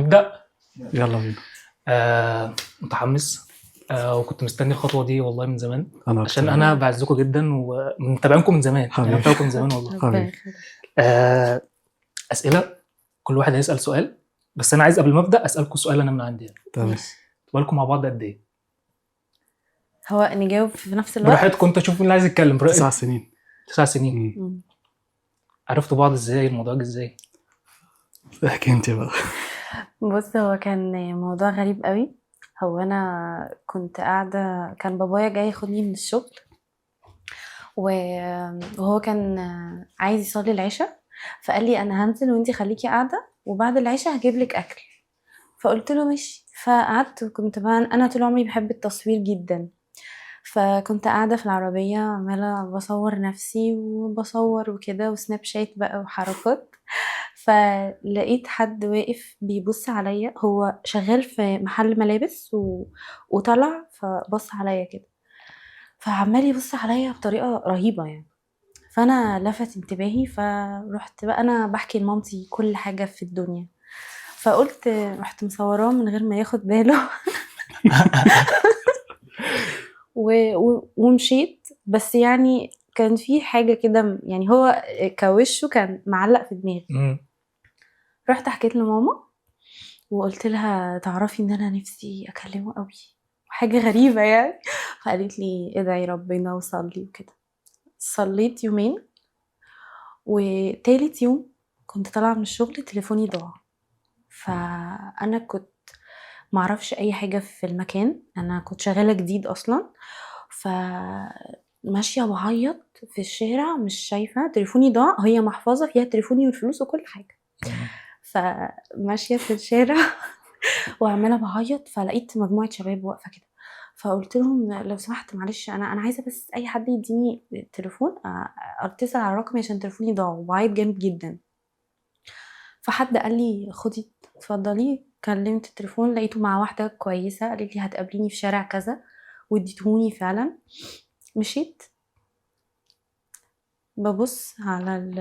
نبدأ. يلا بينا. متحمس، وكنت مستني الخطوة دي والله من زمان. انا عشان أكتر. انا بعزكم جدا ومتابعينكم من زمان، يعني حبيبي. انا متابعكم من زمان والله. ربنا حبيبي. يخليك. اسئلة، كل واحد هيسأل سؤال، بس انا عايز قبل ما ابدا اسالكم سؤال انا من عندي. تمام. ماشي. بالكم مع بعض قد ايه؟ هو نجاوب في نفس الوقت؟ براحتكم، انت شوف مين اللي عايز يتكلم براحتك. 9 سنين. 9 سنين. مم. عرفتوا بعض ازاي؟ الموضوع جه ازاي؟ احكي انت بقى. بص، هو كان موضوع غريب قوي. هو انا كنت قاعده، كان بابايا جاي ياخدني من الشغل، وهو كان عايز يصلي العشاء، فقال لي انا هنزل وانتي خليكي قاعدة وبعد العشاء هجيب لك اكل. فقلت له ماشي. فقعدت، وكنت بقى انا طول عمري بحب التصوير جدا، فكنت قاعدة في العربية عماله بصور نفسي وبصور وكده وسناب شات بقى وحركات. فلقيت حد واقف بيبص عليا، هو شغال في محل ملابس وطلع فبص عليا كده، فعمال يبص عليا بطريقة رهيبة يعني. فانا لفت انتباهي، فرحت بقى انا بحكي لمامتي كل حاجة في الدنيا، فقلت رحت مصوراه من غير ما ياخد باله ومشيت. بس يعني كان في حاجة كده، يعني هو كوشة كان معلق في دماغي. رحت حكيت لماما وقلت لها تعرفي ان انا نفسي اكلمه قوي، حاجة غريبة يعني. فقالت لي ادعي ربنا وصلي وكده. صليت يومين، وتالت يوم كنت طالعه من الشغل تليفوني ضاع. فانا كنت معرفش اي حاجة في المكان، انا كنت شغالة جديد اصلا، فماشيه بعيط في الشارع مش شايفه، تليفوني ضاع، هي محفظة فيها تليفوني والفلوس وكل حاجة. فماشيه في الشارع وعماله بعيط، فلقيت مجموعة شباب واقفة كده، فقلت لهم لو سمحت معلش انا عايزه بس اي حد يديني تليفون اتصل على رقمي عشان تليفوني ضاع، وبعيط جامد جدا. فحد قال لي خدي اتفضلي. كلمت التليفون لقيته مع واحدة كويسة، قالت لي هتقابليني في شارع كذا، واديتهوني فعلا. مشيت ببص على ال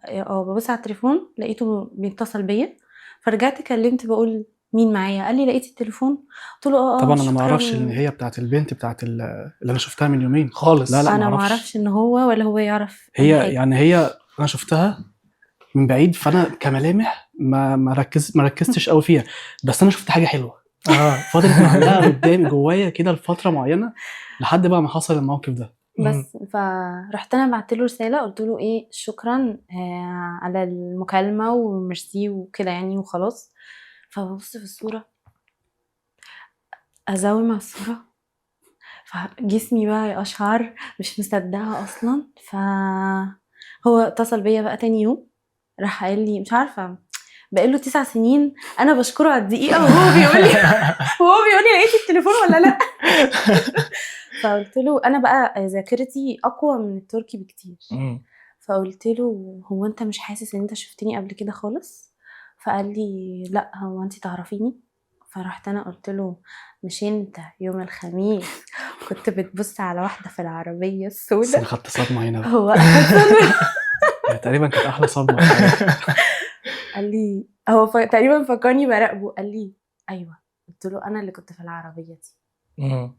اه ببص على التليفون لقيته بيتصل بيا. فرجعت كلمت بقول مين معايا، قال لي لقيتي التليفون؟ قلت له اه. طبعا انا ما شكراً. اعرفش ان هي بتاعت البنت بتاعت اللي انا شفتها من يومين. خالص. لا، لا. انا ما معرفش. اعرفش ان هو ولا هو يعرف أي هي حاجة. يعني هي انا شفتها من بعيد، فانا كملامح ما ركزتش قوي فيها، بس انا شفت حاجة حلوة فضلت معلقه قدامي جوايا كده لفترة معينة لحد بقى ما حصل الموقف ده. بس فرحت انا بعت له رسالة قلت له ايه شكرا على المكالمة وميرسي وكده يعني وخلاص. فببص في الصورة، ازوم على الصورة، فجسمي بقى يقشعر مش مصدقه اصلا. فهو اتصل بيا بقى تاني يوم، راح قال لي مش عارفه بقاله 9 سنين انا بشكره على الدقيقة وهو بيقول لي لقيتي التليفون ولا لا. فقلت له انا بقى ذاكرتي اقوى من التركي بكتير. فقلت له هو انت مش حاسس ان انت شفتني قبل كده خالص؟ فقال لي لا، هو انت تعرفيني؟ فرحت انا قلت له مش انت يوم الخميس كنت بتبص على واحدة في العربية بس انا السوداء؟ خدت صدمة هنا بقى. هو أخد صدمة. يعني تقريبا كانت احلى صدمة في حياتي. قال لي هو تقريبا فكرني براقبه، قال لي ايوه. قلت له انا اللي كنت في العربية دي.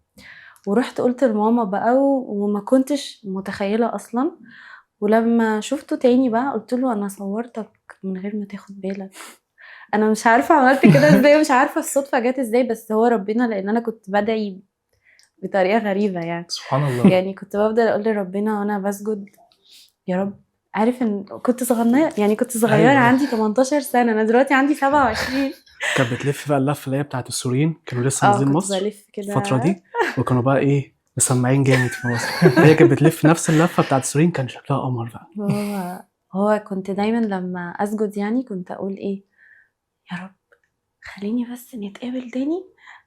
ورحت قلت لماما بقى وما كنتش متخيله اصلا. ولما شفته تاني بقى قلت له انا صورتك من غير ما تاخد بالك، انا مش عارفه عملت كده ازاي، مش عارفه الصدفة جت ازاي، بس هو ربنا، لان انا كنت بدعي بطريقة غريبة يعني. سبحان الله. يعني كنت بفضل اقول لربنا وانا بسجد يا رب، عارف ان كنت صغننه يعني، كنت صغيرة. عندي 18 سنة، انا دلوقتي عندي 27. كانت بتلف بقى اللفة اللي هي بتاعت السوريين، كانوا لسه نازلين كنت مصر بلف كده الفترة دي، وكانوا بقى ايه مسمعين جامد في مصر، هي كانت بتلف نفس اللفة بتاعت السوريين، كان شكلها قمر بقى. هو كنت دايما لما اسجد يعني كنت اقول ايه يا رب خليني بس نتقابل تاني.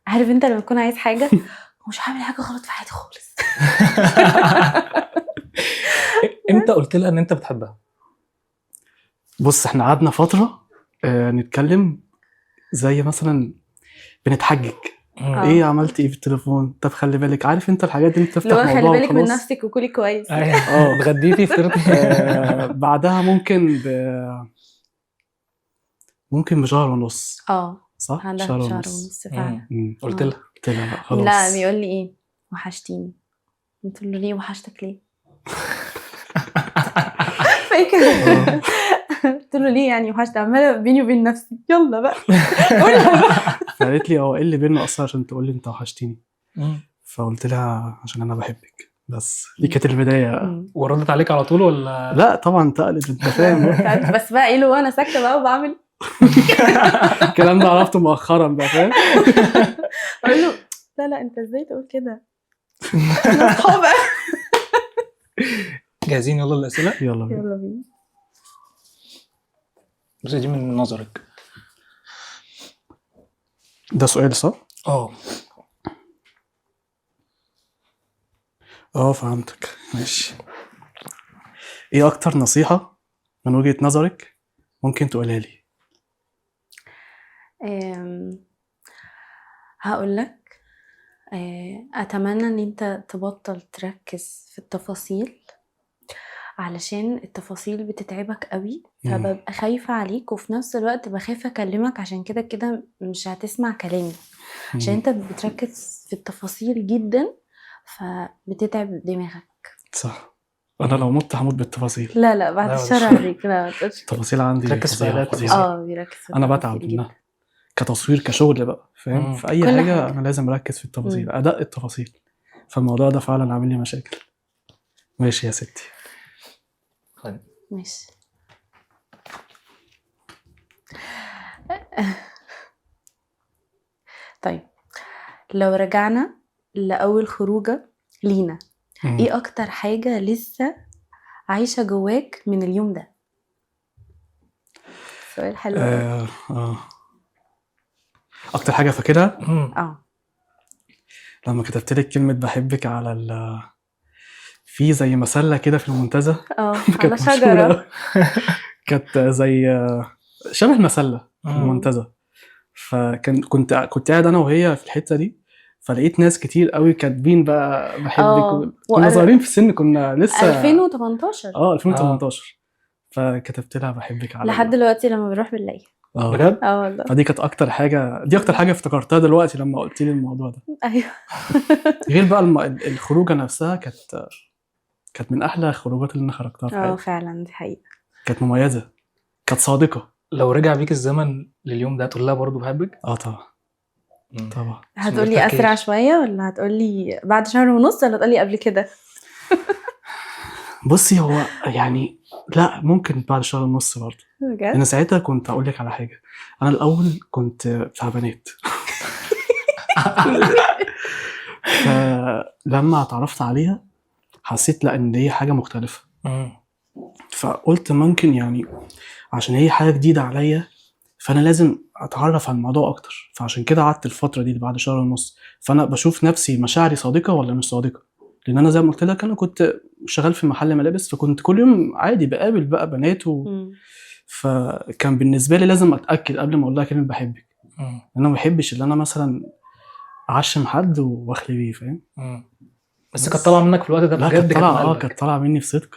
عارف انت لما تكون عايز حاجة ومش هعمل حاجة غلط في حياتي خالص. امتى قلت لها ان انت بتحبها؟ بص، احنا قعدنا فترة نتكلم زي مثلا بنتحجج. ايه عملت ايه في التليفون؟ طب خلي بالك، عارف انت الحاجات دي، انت اللي تفتح هو خلي موضوع بالك من وخلاص. نفسك وكلي كويس. ايوه. اتغديتي؟ فطرتي؟ بعدها ممكن ممكن بشهر ونص. صح؟ عندها شهر شهر ونص. ونص فعلا. مم. قلت لها؟ قلت لها بقى خلاص. لا بيقول لي ايه، وحشتيني. قلت له ليه وحشتك ليه؟ فاكر؟ قلت له ليه يعني وحشت؟ عماله بيني وبين نفسي يلا بقى قولها بقى. فقالت لي هو ايه اللي بيننا اصلا عشان تقول لي انت وحشتيني؟ مم. فقلت لها عشان انا بحبك. بس دي كانت البداية بقى. وردت عليك على طول ولا؟ لا طبعا تقلت، انت فاهم. بس بقى ايه لو انا ساكته بقى وبعمل الكلام ده عرفته مؤخرا بقى، فاهم؟ اقول له لا لا انت ازاي تقول كده؟ احنا اصحاب. جاهزين يلا للاسئلة؟ يلا بينا. يلا بينا. بس دي من نظرك. ده سؤال صح؟ اه. اه فهمتك، ماشي. ايه اكتر نصيحة من وجهة نظرك ممكن تقولها لي؟ هقول لك، اتمنى ان انت تبطل تركز في التفاصيل، علشان التفاصيل بتتعبك قوي، فببقى خايفة عليك وفي نفس الوقت بخاف اكلمك، عشان كده كده مش هتسمع كلامي، عشان انت بتركز في التفاصيل جدا فبتتعب دماغك. صح، انا لو مت هموت بالتفاصيل. لا لا بعد لا، الشر عليك، لا ما تقولش كده. التفاصيل عندي تركز في فظيعة، آلات. فظيعة. بيركز في انا التفاصيل بتعب جدا. منها كتصوير كشغل بقى، فاهم؟ في اي كل حاجة, حاجة. انا لازم اركز في التفاصيل، ادق التفاصيل، فالموضوع ده فعلا عامل لي مشاكل. ماشي يا ستي. طيب. ماشي. طيب لو رجعنا لأول خروجة لينا، ايه أكتر حاجة لسه عايشة جواك من اليوم ده؟ سؤال حلو أوي. أكتر حاجة فاكرها؟ لما كتبت لك كلمة بحبك على في زي مسلة كده في المنتزه. على كانت مشهورة شجرة. أوي. كانت زي شبه المسلة في المنتزه، فكان كنت قاعد أنا وهي في الحتة دي، فلقيت ناس كتير قوي كاتبين بقى بحبك. كنا صغيرين في السن، كنا لسه 2018. 2018. فكتبت لها بحبك على لحد دلوقتي لما بروح بنلاقيها. بجد؟ والله. فدي كانت اكتر حاجة، دي اكتر حاجة افتكرتها دلوقتي لما قلت لي الموضوع ده. ايوه. غير بقى الخروجه نفسها كانت من احلى الخروجات اللي انا خرجتها في حياتي. فعلا دي حقيقة. كانت مميزة، كانت صادقة. لو رجع بيك الزمن لليوم ده تقول لها برضه بحبك؟ طبعا. طبعا. هتقولي اسرع شوية ولا هتقولي بعد شهر ونص ولا هتقولي قبل كده؟ بصي هو يعني لا، ممكن بعد شهر ونص برضه. بجد؟ انا ساعتها كنت اقول لك على حاجة، انا الاول كنت بتاع بنات. فلما اتعرفت عليها حسيت لا ان هي حاجة مختلفة. فقلت ممكن يعني عشان هي حاجة جديدة عليا فانا لازم اتعرف على الموضوع اكتر، فعشان كده قعدت الفترة دي بعد شهر ونص. فانا بشوف نفسي مشاعري صادقة ولا مش صادقة، لان انا زي ما قلت لك انا كنت شغال في محل ملابس، فكنت كل يوم عادي بقابل بقى بنات فكان بالنسبة لي لازم اتاكد قبل ما اقول لها كلمة بحبك. انا ما بحبش ان انا مثلا اعشم حد واخلي بيه، فاهم؟ بس كانت طالعه منك في الوقت ده لا، بجد؟ كانت طالعه، كانت طالعه مني بصدق.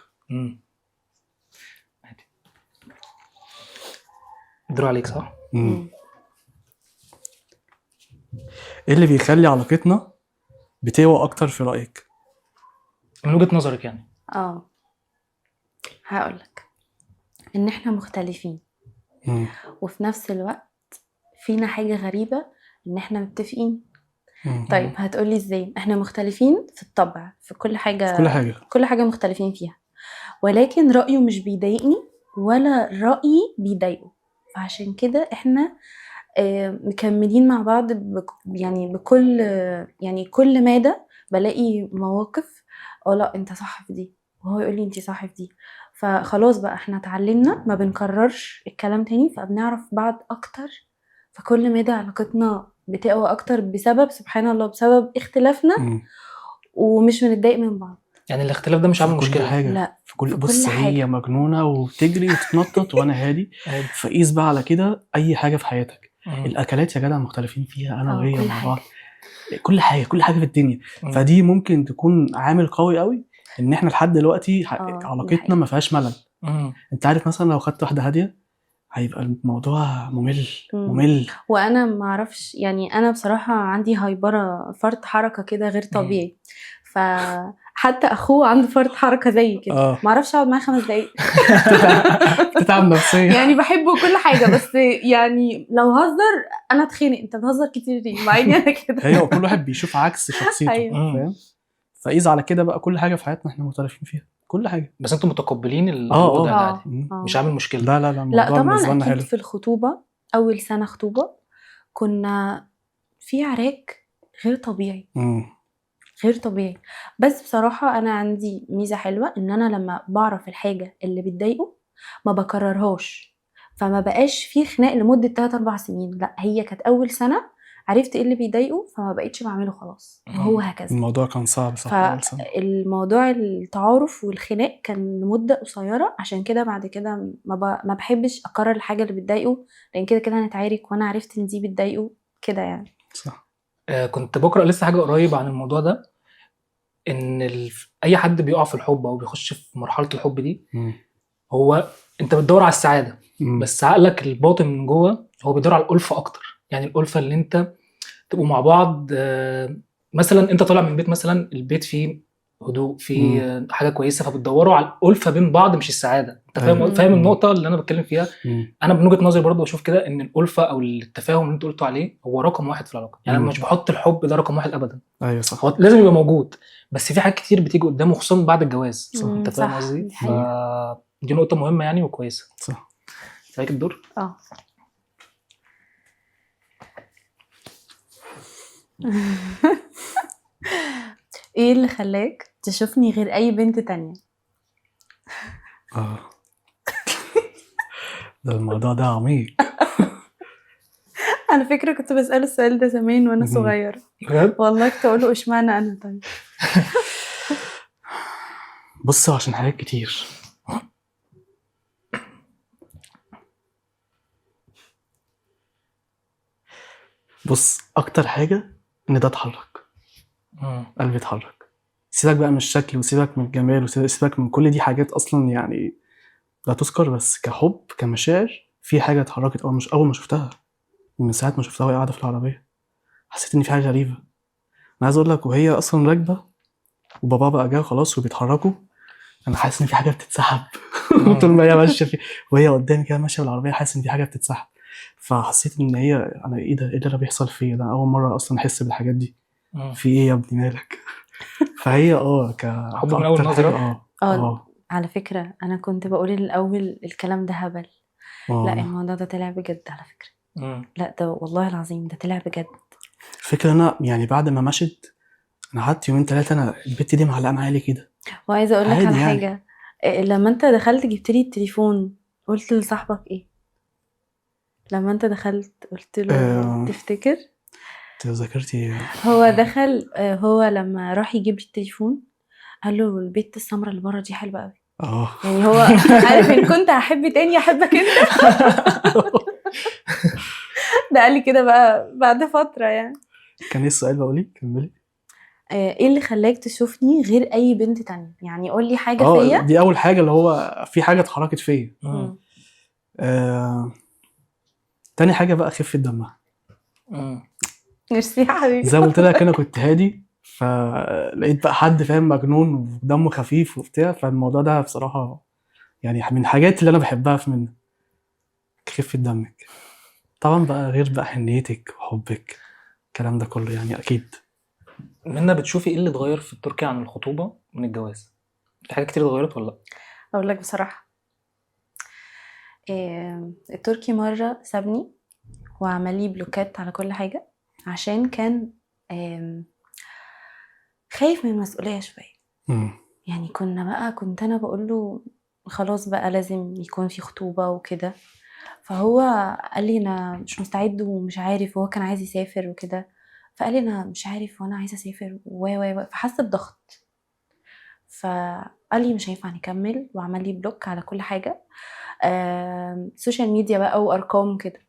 عادي. الدور عليك صح؟ ايه اللي بيخلي علاقتنا بتقوى اكتر في رايك؟ من وجهة نظرك يعني. هقولك ان احنا مختلفين. وفي نفس الوقت فينا حاجة غريبة ان احنا متفقين. طيب هتقولي ازاي؟ احنا مختلفين في الطبع، في كل حاجة، في كل حاجة، كل حاجة مختلفين فيها، ولكن رأيه مش بيضايقني ولا رأيي بيضايقه، فعشان كده احنا مكملين مع بعض يعني بكل، يعني كل مادة بلاقي مواقف لا انت صح في دي، وهو يقول لي انت صح في دي، فخلاص بقى احنا اتعلمنا ما بنكررش الكلام تاني، فبنعرف بعض اكتر، فكل مادة علاقتنا بتقوى اكتر بسبب سبحان الله بسبب اختلافنا. ومش بنتضايق من بعض. يعني الاختلاف ده مش عامل مشكلة. حاجة. لا في كل في بص كل حاجة. هي مجنونة وبتجري وتتنطط وانا هادي. فقيس بقى على كده اي حاجة في حياتك. الاكلات يا جدع مختلفين فيها انا وهي مع بعض، كل حاجة، كل حاجة في الدنيا. فدي ممكن تكون عامل قوي قوي ان احنا لحد دلوقتي علاقتنا ما فيهاش ملل. انت عارف مثلا لو خدت واحدة هادية هيبقى الموضوع ممل. مم. ممل. وانا ما اعرفش، يعني انا بصراحة عندي hyper فرط حركة كده غير طبيعي، فحتى اخوه عنده فرط حركة زي كده. ما اعرفش اقعد معاه 5 دقايق. بتتعب نفسيا. يعني بحبه كل حاجة، بس يعني لو هزر انا اتخنق، انت بتهزر كتير ليه؟ مع اني انا كده. هي وكل واحد بيشوف عكس شخصيته. أيوة. فاهم؟ فقيس على كده بقى كل حاجة في حياتنا احنا مختلفين فيها، كل حاجة. بس انتوا متقبلين الوضع ده عادي؟ مش عامل مشكلة؟ لا لا لا، لا الموضوع طبعا بالنسبة لنا اكيد. حلو. في الخطوبة، اول سنة خطوبه كنا في عراك غير طبيعي. غير طبيعي. بس بصراحة أنا عندي ميزة حلوة، إن أنا لما بعرف الحاجة اللي بتضايقه ما بكررهاش، فما بقاش في خناق لمدة 3-4 سنين. لا، هي كانت أول سنة عرفت إيه اللي بيضايقه فما بقتش بعمله خلاص، وهو هكذا. الموضوع كان صعب، صح، أول سنة. فالموضوع التعارف والخناق كان لمدة قصيرة، عشان كده بعد كده ما بحبش أكرر الحاجة اللي بتضايقه، لأن كده كده هنتعارك وأنا عرفت إن دي بتضايقه كده يعني. صح. كنت بقرأ لسه حاجة قريب عن الموضوع ده، إن أي حد بيقع في الحب أو بيخش في مرحلة الحب دي، هو أنت بتدور على السعادة، بس عقلك الباطن من جوه هو بيدور على الألفة أكتر. يعني الألفة اللي أنت تبقوا مع بعض، مثلا أنت طالع من بيت، مثلا البيت فيه هدوء، فيه حاجة كويسة، فبتدوروا على الألفة بين بعض مش السعادة. أنت فاهم النقطة اللي أنا بتكلم فيها؟ أنا من وجهة نظري برضو بشوف كده إن الألفة أو التفاهم اللي أنت قلتوا عليه هو رقم 1 في العلاقة. يعني أنا مش بحط الحب ده رقم 1 أبدا. أيوة صح. هو لازم يبقى موجود، بس في حاجات كتير بتيجي قدامه خصوصا بعد الجواز. أنت فاهم صح، قصدي؟ دي حقيقة. دي نقطة مهمة يعني وكويسة. صح. عليك الدور؟ ايه اللي خلاك تشوفني غير اي بنت تانية؟ ده الموضوع ده عميق. على فكرة كنت بسأله السؤال ده زمان وانا صغيرة. بجد؟ والله كنت اقوله اشمعنى انا. طيب بص، عشان حاجات كتير. بص، اكتر حاجة ان ده اتحرك. قلبي اتحرك. سيبك بقى من الشكل، وسيبك من الجمال، وسيبك من كل دي حاجات اصلا يعني لا تذكر، بس كحب كمشاعر في حاجة اتحركت. مش اول ما شفتها، من ساعة ما شفتها وهي قاعدة في العربية حسيت ان في حاجة غريبة. انا عايز اقول لك، وهي اصلا راكبه وبابا بقى جه خلاص وبيتحركوا، انا حاسس ان في حاجة بتتسحب. طول ما هي ماشية وهي قدامي كده ماشية بالعربية، حاسس ان في حاجة بتتسحب. فحسيت ان هي، انا ايه ده، ايه اللي بيحصل فيا ده؟ اول مرة اصلا احس بالحاجات دي. في ايه يا ابني مالك؟ فهي حب من اول كأكتر حاجة، نظره. على فكرة انا كنت بقول الاول الكلام ده هبل. لا، الموضوع ده طلع بجد على فكرة. لا ده والله العظيم ده طلع بجد. الفكرة انا يعني بعد ما مشت انا قعدت يومين 3 انا البت دي معلقه معايا ليه كده. وعايزه اقول لك عادي على يعني. حاجة، لما انت دخلت جبت لي التليفون قلت لصاحبك ايه؟ لما انت دخلت قلت له تفتكر؟ ذاكرتي. هو دخل، هو لما راح يجيب لي التليفون قال له البت السمراء اللي بره دي حلوة قوي. يعني هو عارف ان كنت هحب تاني احبك انت. ده قال لي كده بقى بعد فترة يعني. كان ايه السؤال بقى؟ قولي كملي. ايه اللي خلاك تشوفني غير اي بنت تانية؟ يعني قول لي حاجة فيا. دي اول حاجة اللي هو في حاجة اتحركت فيا. تاني حاجة بقى خفه دمها. ميرسي يا حبيبي. زي ما قلت لك انا كنت هادي، فلقيت بقى حد فاهم مجنون ودمه خفيف وبتاع، فالموضوع ده بصراحة يعني من الحاجات اللي انا بحبها في منه، خفه دمك طبعا بقى، غير بقى حنيتك وحبك الكلام ده كله يعني اكيد. منى، بتشوفي ايه اللي اتغير في تركيا عن الخطوبة من الجواز؟ في حاجات كتير اتغيرت ولا لا؟ اقول لك بصراحة، التركي مرة سابني وعمل لي بلوكات على كل حاجة، عشان كان خايف من المسؤولية شوية. يعني كنت انا بقول له خلاص بقى لازم يكون في خطوبه وكده، فهو قال لي انا مش مستعد ومش عارف، وهو كان عايز يسافر وكده، فقال لي انا مش عارف وانا عايزه اسافر و و و فحس بضغط، فقال لي مش هينفع نكمل، وعمل لي block على كل حاجة، social media بقى وارقام كده.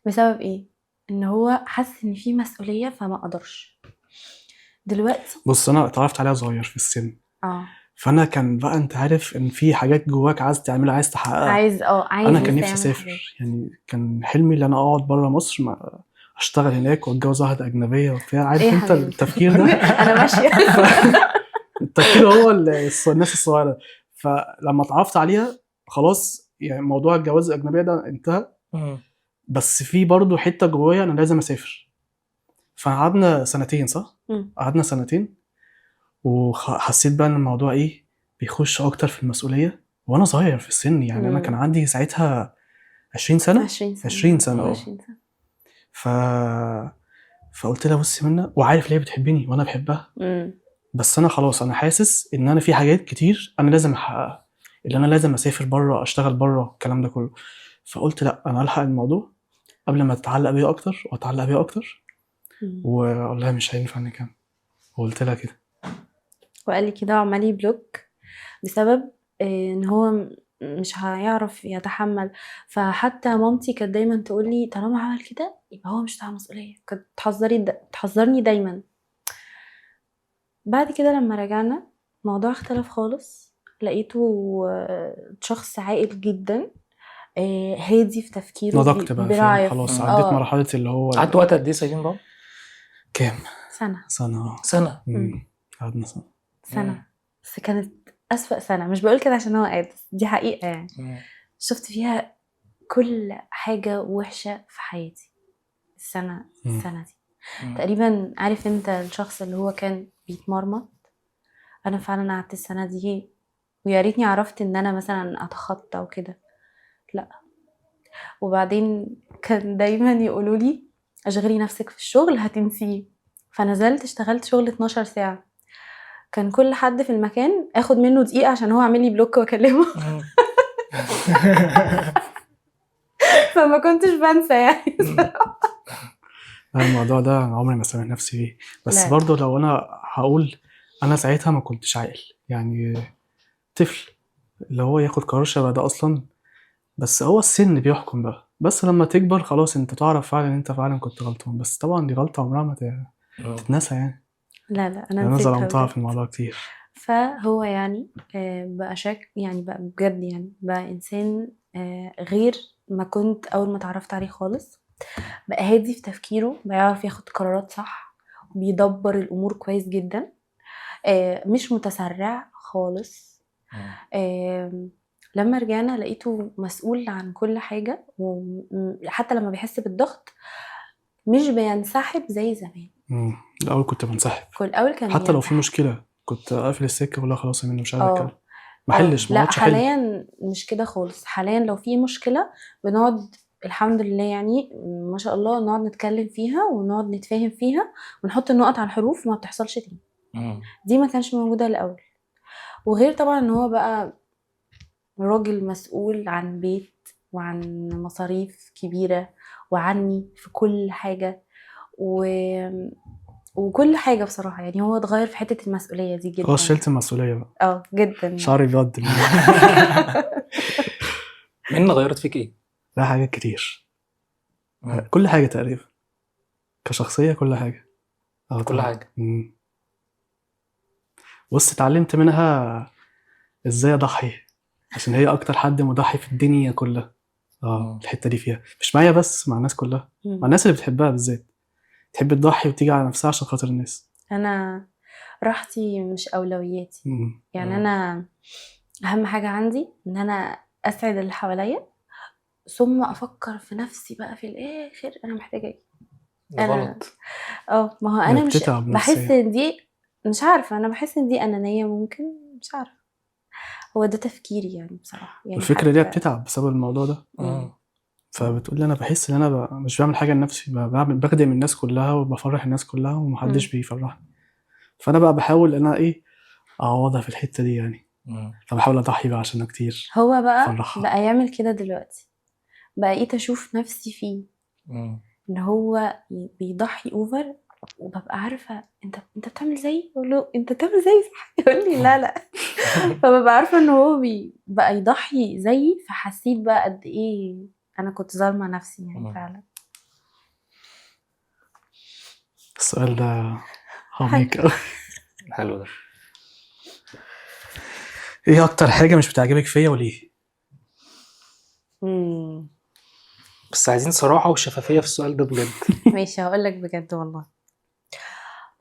بسبب ايه؟ ان هو حس ان في مسؤولية فما قدرش. دلوقتي بص، انا اتعرفت عليها صغير في السن. فانا كان بقى انت عارف ان في حاجات جواك عايز تعملها، عايز تحققها. عايز عايز انا كان لسه نفسي يعمل حاجات. اسافر، يعني كان حلمي ان انا اقعد بره مصر، ما اشتغل هناك واتجوز واحدة اجنبية وبتاع، عارف إيه يا انت حبيبي؟ التفكير ده. انا ماشية. التفكير هو الناس الصغيرة. فلما اتعرفت عليها خلاص، يعني موضوع الجواز الاجنبية ده انتهى. بس في برضه حتة جوايا انا لازم اسافر. فقعدنا سنتين، صح؟ قعدنا سنتين، وحسيت بقى ان الموضوع ايه، بيخش اكتر في المسؤولية، وانا صغير في السن يعني. انا كان عندي ساعتها 20 سنة. 20 سنة. 20 سنة، 20 سنة. فقلت لها بصي منى، وعارف ليه بتحبني وانا بحبها، بس انا خلاص انا حاسس ان انا في حاجات كتير انا لازم احققها، اللي انا لازم اسافر بره، اشتغل بره، الكلام ده كله. فقلت لا، انا الحق الموضوع قبل ما اتعلق بيه اكتر واتعلق بيه اكتر، واقول لها مش هينفع نكمل. وقلت لها كده، وقال لي كده، وعمال ي block بسبب ان هو مش هيعرف يتحمل. فحتى مامتي كانت دايما تقول لي طالما عمل كده يبقى هو مش بتاع مسؤولية، كانت تحذرني دايما. بعد كده لما رجعنا الموضوع اختلف خالص، لقيته شخص عاقل جدا، هادي في تفكيره، نضجت بقى، فاهم؟ خلاص عديت مرحلة اللي هو. قعدتوا وقت قد ايه سايبين بعض؟ كام؟ سنة. سنة. سنة. قعدنا سنة. سنة. بس كانت أسوأ سنة، مش بقول كده عشان هو قاعد، بس دي حقيقة يعني. شفت فيها كل حاجة وحشة في حياتي السنة دي. تقريبا. عارف انت الشخص اللي هو كان بيتمرمط، انا فعلا قعدت السنة دي ويا ريتني عرفت ان انا مثلا اتخطى وكده، لا. وبعدين كان دايما يقولوا لي اشغلي نفسك في الشغل هتنسيه، فنزلت اشتغلت شغل 12 ساعة، كان كل حد في المكان اخد منه دقيقة عشان هو عامل لي block واكلمه. فما كنتش بنسى يعني. لا، الموضوع ده انا عمري ما سامح نفسي فيه. بس لا. برضه لو انا هقول، انا ساعتها ما كنتش عاقل يعني، طفل اللي هو ياخد قرار شبه ده اصلا. بس هو السن بيحكم بقى، بس لما تكبر خلاص انت تعرف فعلا ان انت فعلا كنت غلطان. بس طبعا دي غلطة عمرها ما تتنسى يعني. لا لا، انا انا نسيتها ظلمتها بجد. في الموضوع كتير. فهو يعني بقى شك يعني، بقى بجد يعني بقى انسان غير ما كنت اول ما اتعرفت عليه خالص. بقى هادي في تفكيره، بيعرف ياخد قرارات صح، بيدبر الامور كويس جدا، مش متسرع خالص. لما رجعنا لقيته مسؤول عن كل حاجة، وحتى لما بيحس بالضغط مش بينسحب زي زمان. الأول كنت بنسحب. كل الأول كان حتى لو في بينسحب. مشكلة كنت أقفل السكة وأقول لها خلاص يا منى مش عايز أتكلم، ما أحلش، ما لا، أقعدش أحل. حاليا مش كده خالص. حاليا لو في مشكلة بنقعد الحمد لله يعني ما شاء الله نقعد نتكلم فيها ونقعد نتفاهم فيها ونحط النقط على الحروف وما بتحصلش تاني. دي ما كانش موجودة الأول. وغير طبعا ان هو بقى راجل مسؤول عن بيت وعن مصاريف كبيرة وعني في كل حاجة وكل حاجة بصراحة. يعني هو اتغير في حتة المسؤولية دي جدا. خلاص شلت المسؤولية بقى. جدا. شعري بيض. منى غيرت فيك ايه؟ لا، حاجات كتير. كل حاجة تقريبا، كشخصية كل حاجة. كل طبعا. حاجة. بص، اتعلمت منها ازاي اضحي، عشان هي اكتر حد مضحي في الدنيا كلها. الحتة دي فيها مش معايا بس، مع الناس كلها، مع الناس اللي بتحبها بالذات، تحب تضحي وتيجي على نفسها عشان خاطر الناس. انا راحتي مش اولوياتي. انا اهم حاجة عندي ان انا اسعد اللي حواليا، ثم افكر في نفسي بقى في الاخر انا محتاجة ايه. ده غلط. ما هو انا مش بتتعب بحس نفسياً. ان دي، مش عارفة، انا بحس ان دي انانية ممكن، مش عارفة، هو ده تفكيري يعني بصراحة. والفكرة دي حتى بتتعب بسبب الموضوع ده. فبتقول لي انا بحس ان انا مش بعمل حاجة لنفسي، بخدم الناس كلها وبفرح الناس كلها ومحدش بيفرحني. فانا بقى بحاول ان انا اعوضها في الحتة دي يعني. فبحاول اضحي بقى عشان كتير. هو بقى فرحها. بقى يعمل كده دلوقتي، بقيت اشوف نفسي فيه. ان هو بيضحي اوفر، وببقى عارفه انت بتعمل زيي، اقول له انت بتعمل زيي صح؟ يقول لي لا لا. فببقى عارفه ان هو بقى يضحي زيي. فحسيت بقى قد ايه انا كنت ظالمه نفسي يعني فعلا. السؤال ده عميق قوي. حلو ده. ايه اكتر حاجة مش بتعجبك فيا وليه؟ مم. بس عايزين صراحة وشفافيه في السؤال ده بجد. ماشي، هقول لك بجد والله.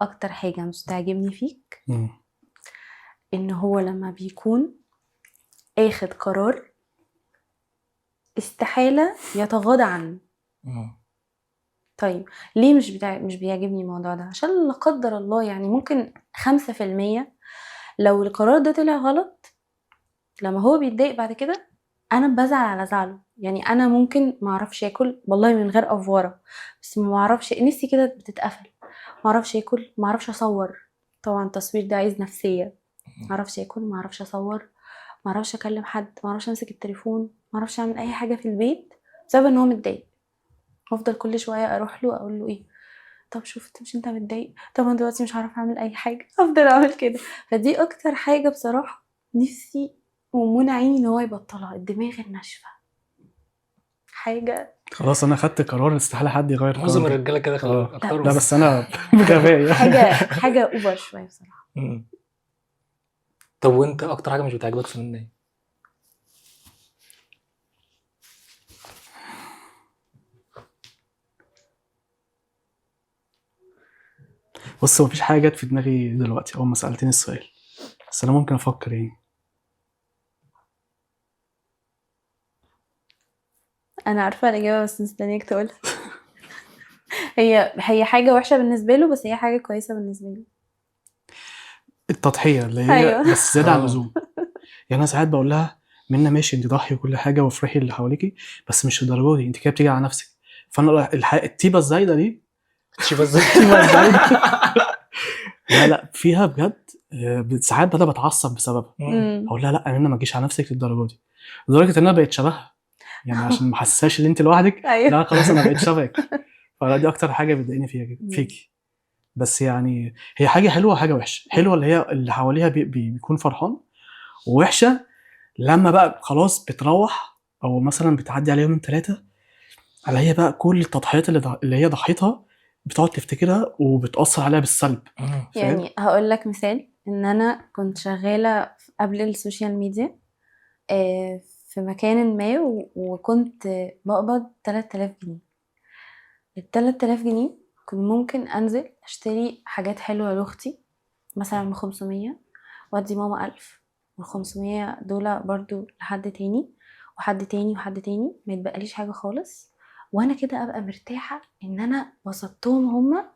اكتر حاجة مش تعجبني فيك ان هو لما بيكون اخد قرار استحالة يتغاضى عنه. طيب ليه مش بيعجبني الموضوع ده؟ عشان لا قدر الله يعني ممكن 5% لو القرار ده طلع غلط، لما هو بيتضايق بعد كده انا بزعل على زعله. يعني انا ممكن ما اعرفش اكل والله من غير افوره، بس ما اعرفش، نفسي كده بتتقفل، ما اعرفش اكل، ما اعرفش اصور. طبعا التصوير ده عايز نفسية. ما اعرفش اكل، ما اعرفش اصور، ما اعرفش اكلم حد، ما اعرفش امسك التليفون، ما اعرفش اعمل اي حاجة في البيت بسبب ان هو متضايق. وافضل كل شوية اروح له اقول له ايه، طب شفت مش انت متضايق، طب انا دلوقتي مش عارفه اعمل اي حاجة، افضل اعمل كده. فدي اكتر حاجة بصراحة نفسي ومنى عيني ان هو يبطلها، الدماغ الناشفه حاجة. خلاص انا خدت قرار استحالة حد يغير قرار. معظم الرجالة كده، خلي بالك اكتر. لا بس انا بغباء حاجة over شوية بصراحة. طب وانت اكتر حاجة مش بتعجبك في منى ايه؟ بص، مفيش حاجة جت في دماغي دلوقتي اول ما سالتني السؤال، بس انا ممكن افكر يعني. انا عارفه الاجابة بس مستنياك تقولها. هي حاجة وحشة بالنسبة له، بس هي حاجة كويسة بالنسبة لي. التضحية اللي هي أيوة. بس زيادة عن اللزوم. يعني انا ساعات بقول لها منا ماشي انت ضحي وكل حاجة وافرحي اللي حواليكي، بس مش للدرجة دي، انت كده بتيجي على نفسك. فانا الطيبة الزايدة دي، الطيبة الزايدة لا فيها بجد ساعات انا بتعصب بسببها. اقول لها لا منا ما تجيش على نفسك للدرجة دي، لدرجة ان انا بقيت شبهها يعني عشان ما حسسهاش ان انت لوحدك. أيوة. لا خلاص انا بقيت شبهك. فدي اكتر حاجة بتضايقني فيها فيكي. بس يعني هي حاجة حلوة وحاجه وحشة. حلوة اللي هي اللي حواليها بيكون فرحان، ووحشه لما بقى خلاص بتروح او مثلا بتعدي عليهم يومين ثلاثة، على هي بقى كل التضحيات اللي هي ضحيتها بتقعد تفتكرها وبتاثر عليها بالسلب. يعني هقول لك مثال، ان انا كنت شغالة قبل ال social media في مكان ما، وكنت بقبض 3000 جنيه. ال 3000 جنيه كنت ممكن انزل اشتري حاجات حلوة لاختي مثلا ب 500، وادي ماما 1000، وال 500 دول برضو لحد تاني وحد تاني وحد تاني، ما يتبقاليش حاجة خالص. وانا كده ابقى مرتاحة ان انا بسطتهم هما،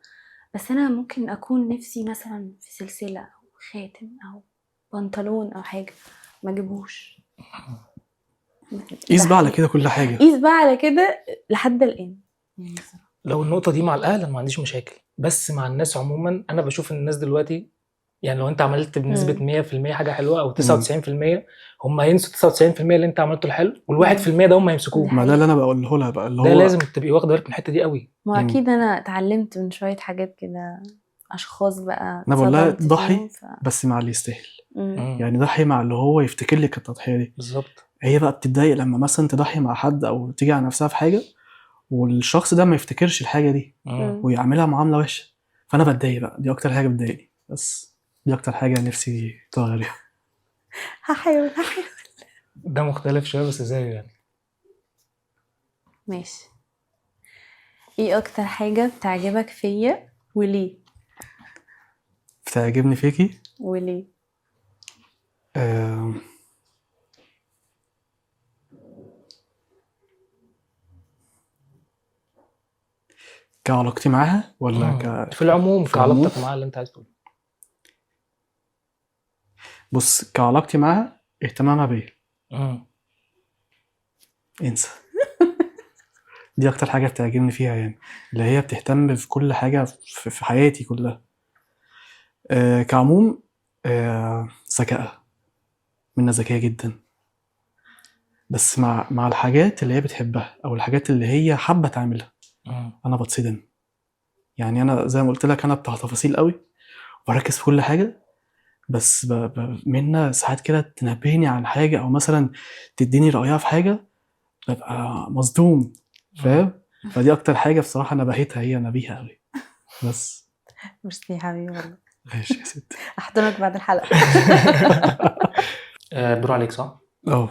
بس انا ممكن اكون نفسي مثلا في سلسلة او خاتم او بنطلون او حاجة ما اجيبهوش. قيس بقى على كده كل حاجة، قيس بقى على كده لحد الان يعني. لو النقطة دي مع الاهل انا ما عنديش مشاكل، بس مع الناس عموما انا بشوف ان الناس دلوقتي يعني لو انت عملت بنسبة 100% حاجة حلوة او 99%، هم هينسوا 99% اللي انت عملته الحلو، وال1% ده هم هيمسكوه. ما ده اللي انا بقوله لها بقى، اللي هو ده لازم تبقي واخده بالك من الحتة دي قوي. ما اكيد انا اتعلمت من شوية حاجات كده، اشخاص بقى انا بقول لها ضحي بس مع اللي يستاهل. يعني ضحي مع اللي هو يفتكر لك التضحية دي بالظبط. هي بقى بتتضايق لما مثلا تضحي مع حد او تيجي على نفسها في حاجة والشخص ده ما يفتكرش الحاجة دي ويعملها معاملة وحشة، فانا بتضايق بقى. دي اكتر حاجة بتضايقني، بس دي اكتر حاجة نفسي تغيرها. هحاول. ده مختلف شوية بس زيه يعني. ماشي. ايه اكتر حاجة بتعجبك فيا وليه؟ بتعجبني فيكي وليه؟ كعلاقتي معاها ولا في العموم؟ كعلاقتك معاها اللي انت عايز تقوله. بص، كعلاقتي معاها اهتمامها بيا. انسى. دي اكتر حاجة بتعجبني فيها يعني، اللي هي بتهتم في كل حاجة في حياتي كلها. كعموم ذكائها، منها ذكية جدا، بس مع الحاجات اللي هي بتحبها او الحاجات اللي هي حابة تعملها انا بتصدم. يعني انا زي ما قلت لك انا بتاع تفاصيل قوي وبركز في كل حاجة، بس منا ساعات كده تنبهني عن حاجة او مثلا تديني رايها في حاجة، ببقى مصدوم، فاهم؟ فدي اكتر حاجة بصراحة انا بهيتها، هي انا بيها قوي. بس ميرسي يا حبيبي والله. ماشي يا ستي، احضنك بعد الحلقة. الدور عليك صح؟ اه.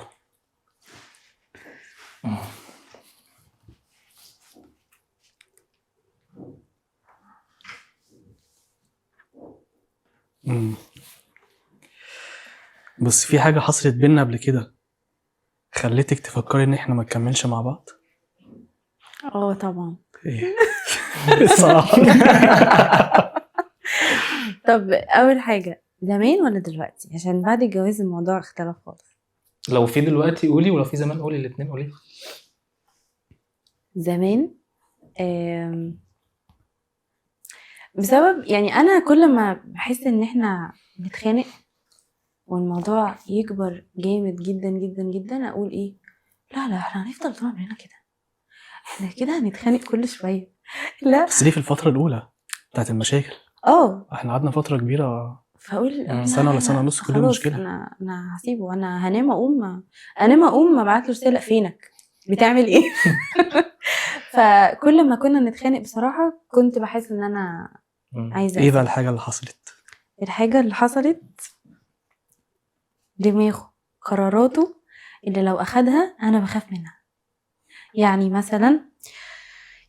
مم. بس في حاجة حصلت بينا قبل كده خلتك تفكري ان احنا ما نكملش مع بعض؟ اه طبعا. ايه الصراحة. طب اول حاجة، زمان ولا دلوقتي؟ عشان بعد الجواز الموضوع اختلف خالص. لو في دلوقتي قولي، ولو في زمان قولي، الاثنين قولي. زمان بسبب يعني انا كل ما بحس ان احنا بنتخانق والموضوع يكبر جامد جدا جدا جدا، اقول ايه، لا لا احنا هنفضل طول عمرنا كده، احنا كده هنتخانق كل شوية. لا بس دي في الفترة الاولى بتاعت المشاكل. احنا قعدنا فترة كبيرة، فاقول سنة ولا سنة ونص كل يوم مشكلة. انا هسيبه، انا هنام اقوم، انام اقوم ابعت له رسالة فينك بتعمل ايه. فكل ما كنا نتخانق بصراحة كنت بحس ان انا عايزه. ايه بقى الحاجة اللي حصلت؟ الحاجة اللي حصلت دماغه، قراراته اللي لو اخدها انا بخاف منها. يعني مثلا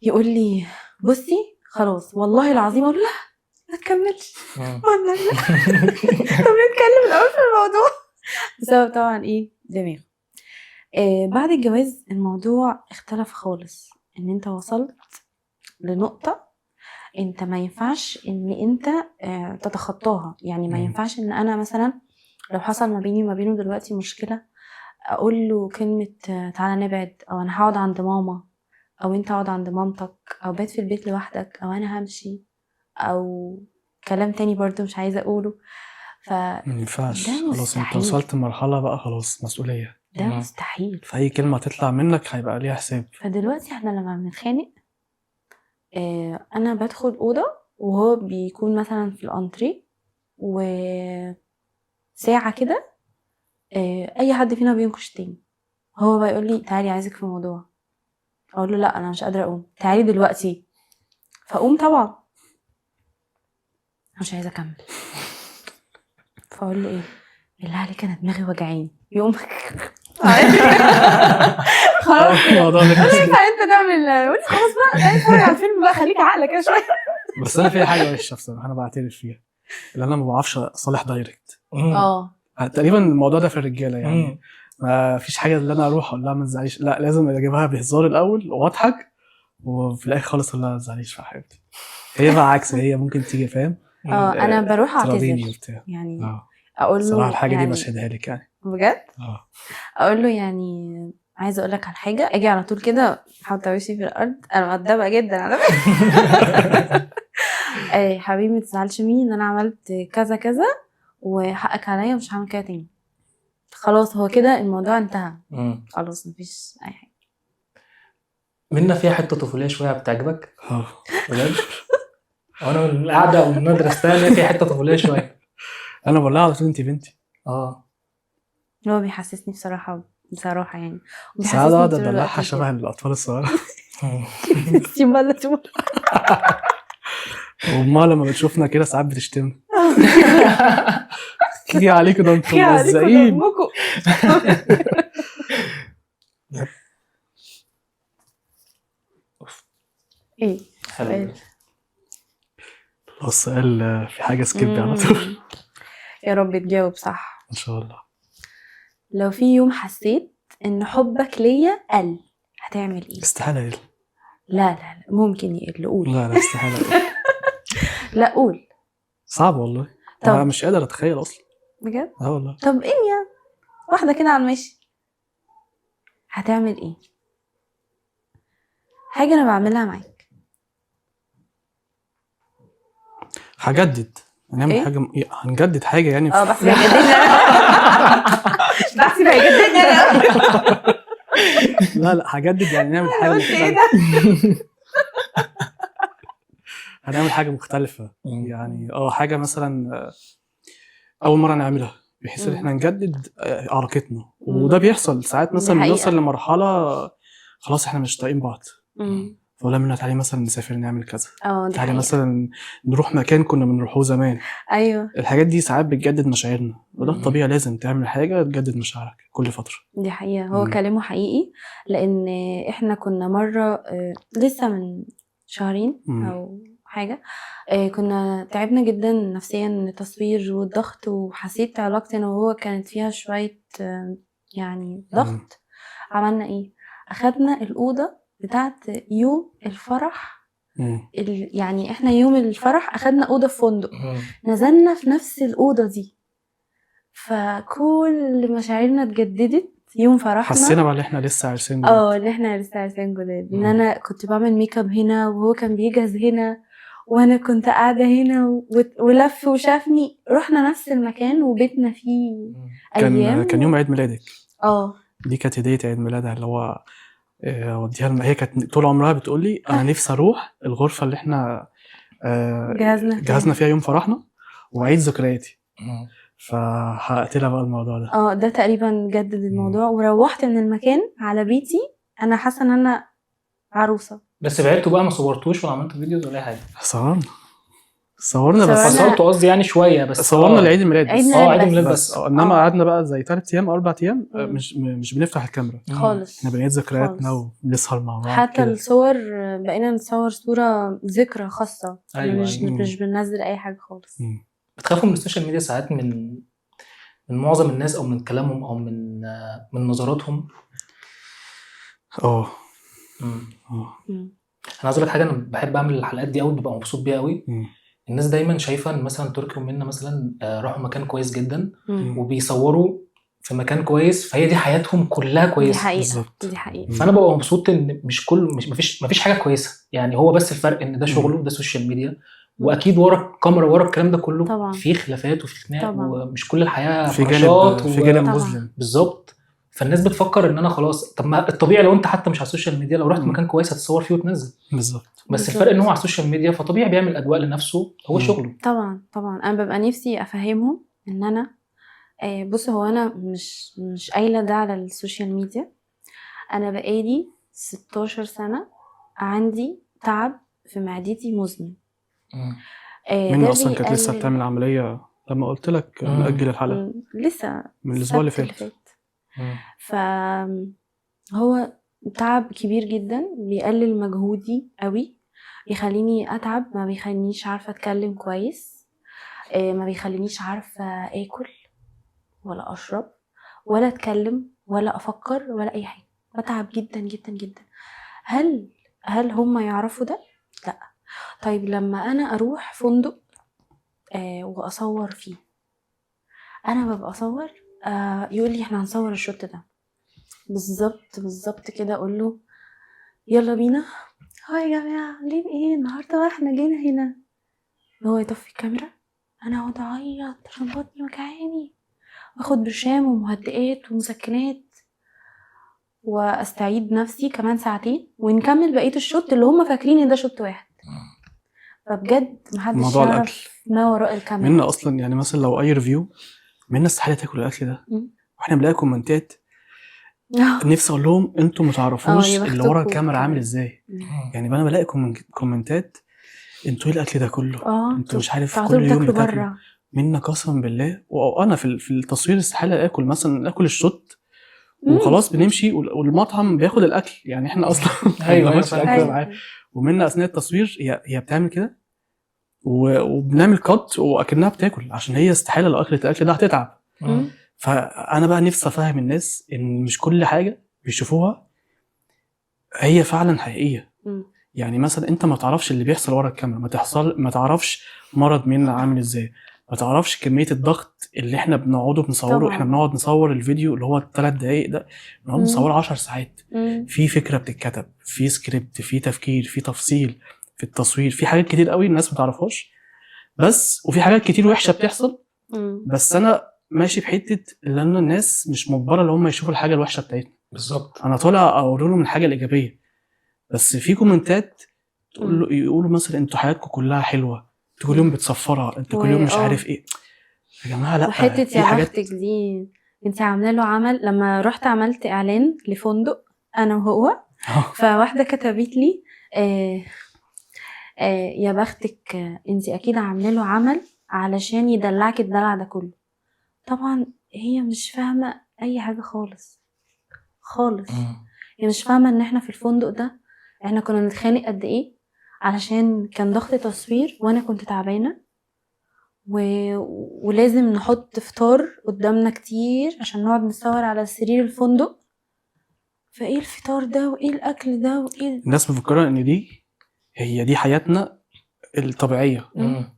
يقول لي بصي خلاص والله العظيم، اقول لا ما تكملش ولا لا. طب نتكلم الاول في الموضوع. بسبب طبعا ايه دماغه. بعد الجواز الموضوع اختلف خالص، ان انت وصلت لنقطة انت ما ينفعش ان انت تتخطاها. يعني ما ينفعش ان انا مثلا لو حصل ما بيني وما بينه دلوقتي مشكلة اقول له كلمة تعالى نبعد، او انا هقعد عند ماما، او انت اقعد عند مامتك، او بات في البيت لوحدك، او انا همشي، او كلام تاني برضو مش عايزة اقوله. ما ينفعش خلاص، انت وصلت لمرحلة بقى خلاص مسؤولية، ده مستحيل. فأي كلمة تطلع منك هيبقى ليها حساب. فدلوقتي احنا لما بنتخانق انا بدخل أوضة وهو بيكون مثلا في الانتري، وساعة كده اي حد فينا بينكش تاني. هو بقى يقول لي تعالي عايزك في موضوع، اقول له لا انا مش قادرة اقوم، تعالي دلوقتي. فاقوم طبعا انا مش عايزه اكمل. فاقول له ايه بالله عليك انا دماغي وجعاني، يقوم خلاص الموضوع ده انت تعمل، قولي خلاص بقى تعالي اتفرج على الفيلم بقى، خليك عقلك كده شوية. بس انا في حاجة وحشة بصراحة انا بعترف فيها، اللي انا ما بعرفش اصالح direct. تقريبا الموضوع ده في الرجالة يعني، ما فيش حاجة اللي انا اروح اقول لها ما تزعليش، لا لازم اجيبها بهزار الاول واضحك، وفي الاخر خالص اقول لها ما تزعليش يا حبيبتي. هي بقى عكس، هي ممكن تيجي فاهم. انا بروح اعتذر يعني، اقول له صراحة الحاجة يعني دي بشهدها لك يعني بجد. اقول له يعني عايزه اقول لك على حاجة، اجي على طول كده حاطه وشي في الارض، انا مؤدبة جدا على فكرة. حبيبي ما تزعلش مني ان انا عملت كذا كذا، وحقك عليا ومش هعمل كده تاني. خلاص هو كده الموضوع انتهى، خلاص مفيش اي حاجة. منا فيها حتة طفوليه شوية بتعجبك؟ بجد؟ وانا من القعدة ومن المدرسة الثانية فيها حتة طفوليه شوية. انا بقول لها على طول انت بنتي. هو بيحسسني بصراحة يعني ساعات اقعد ادلعها شبه الاطفال الصغيرة. وامها لما بتشوفنا كده ساعات بتشتمنا. كي عليكم ده انتوا ملزقين. ايه حلو. السؤال في حاجة skip على طول. يا رب تجاوب صح ان شاء الله. لو في يوم حسيت ان حبك ليا قل هتعمل ايه؟ استحالة يقل. لا لا لا ممكن يقل. قول. لا لا استحالة يقل. لا قول. صعب والله. طب انا مش قادر اتخيل اصلا بجد. والله. طب ايه يعني واحدة كده على الماشي هتعمل ايه؟ حاجة انا بعملها معاك. هجدد، هنعمل إيه؟ حاجة، هنجدد حاجة يعني. بس هيجددني انا. بس هيجددني انا. لا لا هجدد يعني نعمل حاجة مختلفة. هنعمل حاجة مختلفة يعني، حاجة مثلا اول مرة نعملها، بحيث ان احنا نجدد علاقتنا. وده بيحصل ساعات، مثلا بنوصل لمرحلة خلاص احنا مش طايقين بعض، فولا منا تعالي مثلا نسافر نعمل كذا، تعالي مثلا نروح مكان كنا بنروحوه زمان. ايوه الحاجات دي ساعات بتجدد مشاعرنا، وده الطبيعي، لازم تعمل حاجة تجدد مشاعرك كل فترة. دي حقيقة، هو كلامه حقيقي، لان احنا كنا مرة لسه من شهرين او حاجة كنا تعبنا جدا نفسيا من التصوير والضغط، وحسيت علاقتي انا وهو كانت فيها شوية يعني ضغط. عملنا ايه؟ اخدنا الاوضة بتاعت يوم الفرح، يعني احنا يوم الفرح اخدنا اوضة في فندق، نزلنا في نفس الاوضة دي، فكل مشاعرنا اتجددت يوم فرحنا. حسينا بقى ان احنا لسه عرسان جداد. ان احنا لسه عرسان جداد، ان انا كنت بعمل make up هنا وهو كان بيجهز هنا وانا كنت قاعدة هنا ولف وشافني، رحنا نفس المكان وبيتنا فيه ايام. كان يوم عيد ميلادك. دي كانت هديه عيد ميلادها، اللي هو وديها هي كانت طول عمرها بتقول لي انا نفسي اروح الغرفة اللي احنا جهزنا فيها يوم فرحنا واعيد ذكرياتي. فحققت لها بقى الموضوع ده. ده تقريبا جدد الموضوع. وروحت من المكان على بيتي انا حاسه ان انا عروسه. بس بعدتوا بقى، ما صورتوش ولا عملتوا videos ولا اي حاجة؟ صورنا بس صورتوا قصدي يعني شوية بس، صورنا لعيد الميلاد بس. عيد الميلاد بس. انما قعدنا بقى زي 3 ايام او 4 ايام مش بنفتح الكاميرا خالص، احنا بنعيد ذكرياتنا وبنسهر مع بعض. حتى الصور بقينا نصور صوره ذكرى خاصة. أيوة. مش بننزل اي حاجة خالص. بتخافوا من ال social media ساعات، من معظم الناس او من كلامهم او من نظراتهم؟ انا عايز اقول لك حاجة، انا بحب اعمل الحلقات دي قوي، ببقى مبسوط بيها قوي. الناس دايما شايفه ان مثلا تركي ومنى مثلا راحوا مكان كويس جدا وبيصوروا في مكان كويس، فهي دي حياتهم كلها كويسة. دي حقيقة. دي حقيقة. فانا ببقى مبسوط ان مش كل مش مفيش حاجة كويسة يعني، هو بس الفرق ان ده شغله، ده social media، واكيد ورا الكاميرا ورا الكلام ده كله طبعا في خلافات وفي خناق، ومش كل الحياة في جانب، في جانب مظلم. بالظبط. فالناس بتفكر ان انا خلاص، طب ما الطبيعي لو انت حتى مش على ال social media لو رحت مكان كويس هتصور فيه وتنزل. بالظبط. بس الفرق ان هو على ال social media فطبيعي بيعمل اجواء لنفسه، هو شغله. طبعا طبعا. انا ببقى نفسي افهمهم ان انا بص، هو انا مش قايله ده على ال social media، انا بقالي 16 سنة عندي تعب في معدتي مزمن. منى اصلا كانت لسه بتعمل عملية لما قلت لك نأجل الحلقة، لسه من الاسبوع اللي فات. فهو تعب كبير جدا، بيقلل مجهودي قوي، بيخليني اتعب، ما بيخلينيش عارفه اتكلم كويس، ما بيخلينيش عارفه اكل ولا اشرب ولا اتكلم ولا افكر ولا اي حاجة، بتعب جدا جدا جدا. هل هم يعرفوا ده؟ لا. طيب لما انا اروح فندق واصور فيه، انا ببقى اصور، يقول لي احنا هنصور ال shot ده بالظبط بالظبط كده، اقول له يلا بينا، hi يا جماعة عاملين ايه النهارده بقى، احنا جينا هنا، هو يطفي الكاميرا، انا اقعد اعيط عشان بطني وجعاني، واخد برشام ومهدئات ومسكنات، واستعيد نفسي كمان ساعتين، ونكمل بقية ال shot اللي هم فاكرين ان ده shot واحد. فبجد محدش يعرف ما وراء الكاميرا. منا اصلا يعني مثلا لو اي review منا استحالة تاكل الاكل ده، واحنا بنلاقي كومنتات نفسي اقول لهم انتوا ما تعرفوش اللي ورا الكاميرا عامل ازاي. يعني انا بلاقي كومنتات انتوا ايه الاكل ده كله، انتوا مش عارف كل يوم بتاكلوا. منا قسما بالله، وانا في التصوير استحالة اكل، مثلا اكل ال shot وخلاص بنمشي، والمطعم بياخد الاكل، يعني احنا اصلا ايوه ايوه معاه. ومنا اثناء التصوير هي بتعمل كده، وبنعمل cut واكنها بتاكل، عشان هي استحالة لو اكلت الاكل ده هتتعب. فانا بقى نفسي افهم الناس ان مش كل حاجة بيشوفوها هي فعلا حقيقية. يعني مثلا انت ما تعرفش اللي بيحصل ورا الكاميرا، ما تعرفش مرض منا عامل ازاي، ما تعرفش كمية الضغط اللي احنا بنقعده بنصوره. طبعا. احنا بنقعد نصور الفيديو اللي هو 3 دقايق ده، بنقعد نصوره 10 ساعات. في فكرة بتتكتب، في سكريبت، في تفكير، في تفصيل في التصوير، في حاجات كتير قوي الناس ما تعرفهاش بس، وفي حاجات كتير وحشة بتحصل. بس انا ماشي في حتة لان الناس مش مجبرة ان هم يشوفوا الحاجة الوحشة بتاعتنا. بالظبط. انا طالع اقول لهم الحاجة الايجابية، بس في كومنتات تقول يقولوا مثلا انتوا حياتكم كلها حلوة، انتوا كل يوم بتصفرها، انتوا كل يوم مش عارف ايه. يا جماعة لا، وحتة يا بختك دي انت عامله له عمل. لما رحت عملت اعلان لفندق انا وهو، فواحدة كتبت لي يا بختك انت اكيد عامله له عمل علشان يدلعك الدلع ده كله. طبعا هي مش فاهمه اي حاجة خالص خالص. هي مش فاهمه ان احنا في الفندق ده احنا كنا بنتخانق قد ايه، علشان كان ضغط تصوير وانا كنت تعبانة ولازم نحط فطار قدامنا كتير عشان نقعد نصور على سرير الفندق. فايه الفطار ده وايه الاكل ده وايه الناس مفكرة ان دي هي دي حياتنا الطبيعية.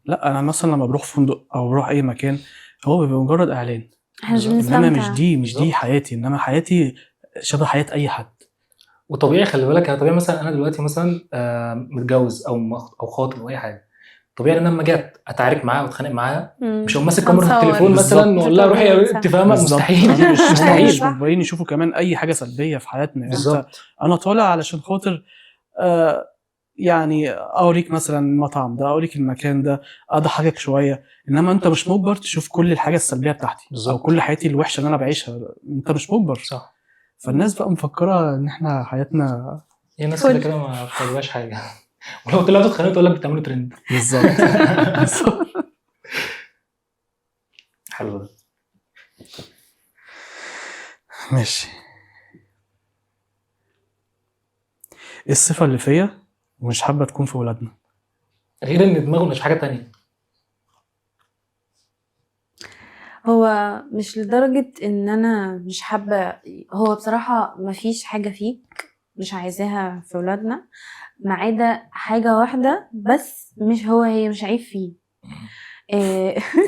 لا، انا مثلا لما بروح فندق او بروح اي مكان هو بيبقى مجرد اعلان، احنا مش بنستمتع. انما مش دي حياتي، انما حياتي شبه حياة اي حد. وطبيعي، خلي بالك، طبيعي مثلا انا دلوقتي مثلا متجوز او خاطب او اي حاجة، طبيعي ان انا لما جت اتعارك معاها واتخانق معاها مش هقوم ماسك كاميرا التليفون مثلا واقول لها روحي، انت فاهمه؟ مستحيل. مستحيل. مش مجبرين يشوفوا كمان اي حاجة سلبية في حياتنا. بالظبط. انا طالع علشان خاطر يعني اوريك مثلا المطعم ده، اوريك المكان ده، اضحكك شوية، انما انت مش مجبر تشوف كل الحاجة السلبية بتاعتي. بالظبط. او كل حياتي الوحشة اللي انا بعيشها، انت مش مجبر. صح. فالناس بقى مفكرة ان احنا حياتنا هي الناس كده كده ما بتعجبهاش حاجة، ولو طلعتوا اتخانقوا تقول لك بتعملوا ترند. بالظبط. حلو ده. ماشي. ايه الصفة اللي فيا ومش حابة تكون في ولادنا؟ غير ان دماغه مش حاجة تانية. هو مش لدرجة ان انا مش حابة، هو بصراحة مفيش حاجة فيك مش عايزاها في ولادنا، ما عدا حاجة واحدة بس، مش هو، هي مش عيب فيه.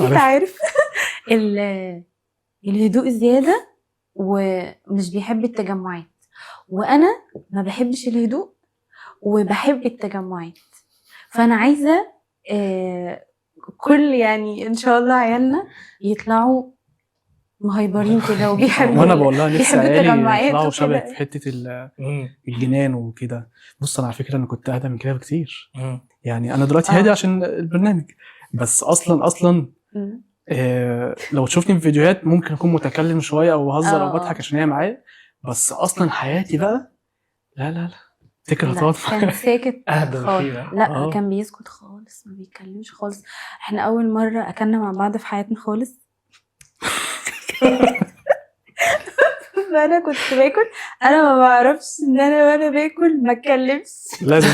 انت عارف الهدوء زيادة، ومش بيحب التجمعات، وانا ما بحبش الهدوء وبحب التجمعات. فانا عايزه كل يعني ان شاء الله عيالنا يطلعوا مهيبرين كده وبيحبوا. وانا بقول لها نفسي عيالي يطلعوا شبه في حتة الجنان وكده. بص، انا على فكرة انا كنت اهدى من كده بكتير. يعني انا دلوقتي هادي عشان البرنامج، بس اصلا لو تشوفني في فيديوهات ممكن اكون متكلم شوية او بهزر او بضحك عشان هي معايا، بس اصلا حياتي بقى لا لا لا تكره تقعد. كان ساكت خالص. لا كان بيسكت خالص، ما بيتكلمش خالص. احنا اول مرة اكلنا مع بعض في حياتنا خالص. فانا كنت باكل، انا ما بعرفش ان انا وانا باكل ما اتكلمش، لازم.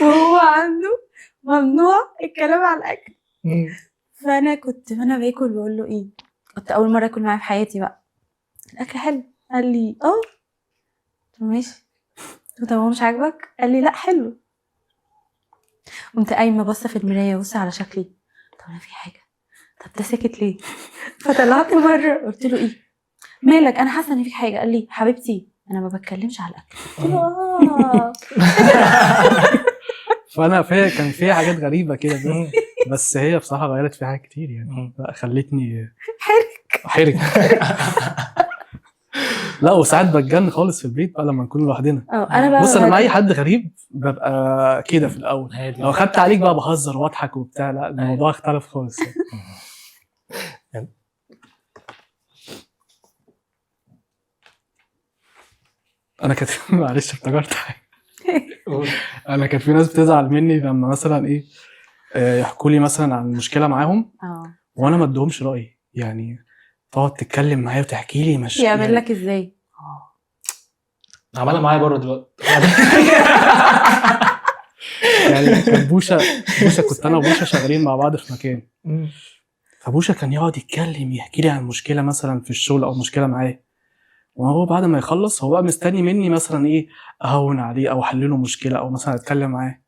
وهو عنده ممنوع الكلام على الاكل. فانا كنت وانا باكل بقول له ايه، كنت اول مرة اكل معاه في حياتي بقى، الاكل حلو؟ قال لي اه. قلت له ماشي. طب هو مش عاجبك؟ قال لي لا حلو. قمت قايمة باصة في المراية، بص على شكلي، طب انا في حاجة، طب ده ساكت ليه؟ فطلعت بره قلت له ايه مالك، انا حاسه ان في حاجة. قال لي حبيبتي انا ما بتكلمش على الاكل. قلت له اه. فانا كان فيها حاجات غريبة كده، بس هي بصراحة غيرت في حاجات كتير يعني. لا خلتني حرك. لا وساعات بتجن خالص في البيت بقى لما نكون لوحدنا. انا بقى بص، انا مع اي حد غريب ببقى كده في الاول، لو خدت عليك بقى بهزر واضحك وبتاع، لا الموضوع اختلف خالص يعني. انا كانت معلش افتكرت حاجة. انا كان في ناس بتزعل مني لما مثلا ايه يحكوا لي مثلا عن مشكلة معاهم، وانا ما اديهمش رايي. يعني تقعد تتكلم معايا وتحكي لي مش يعمل يعني لك ازاي. عملها معايا بره دلوقتي. يعني كان بوشه كنت انا وبوشه شغالين مع بعض في مكان، فبوشه كان يقعد يتكلم يحكي لي عن مشكلة مثلا في الشغل او مشكلة معاه، وهو بعد ما يخلص هو بقى مستني مني مثلا ايه، اهون عليه او احل له مشكلة او مثلا اتكلم معاه،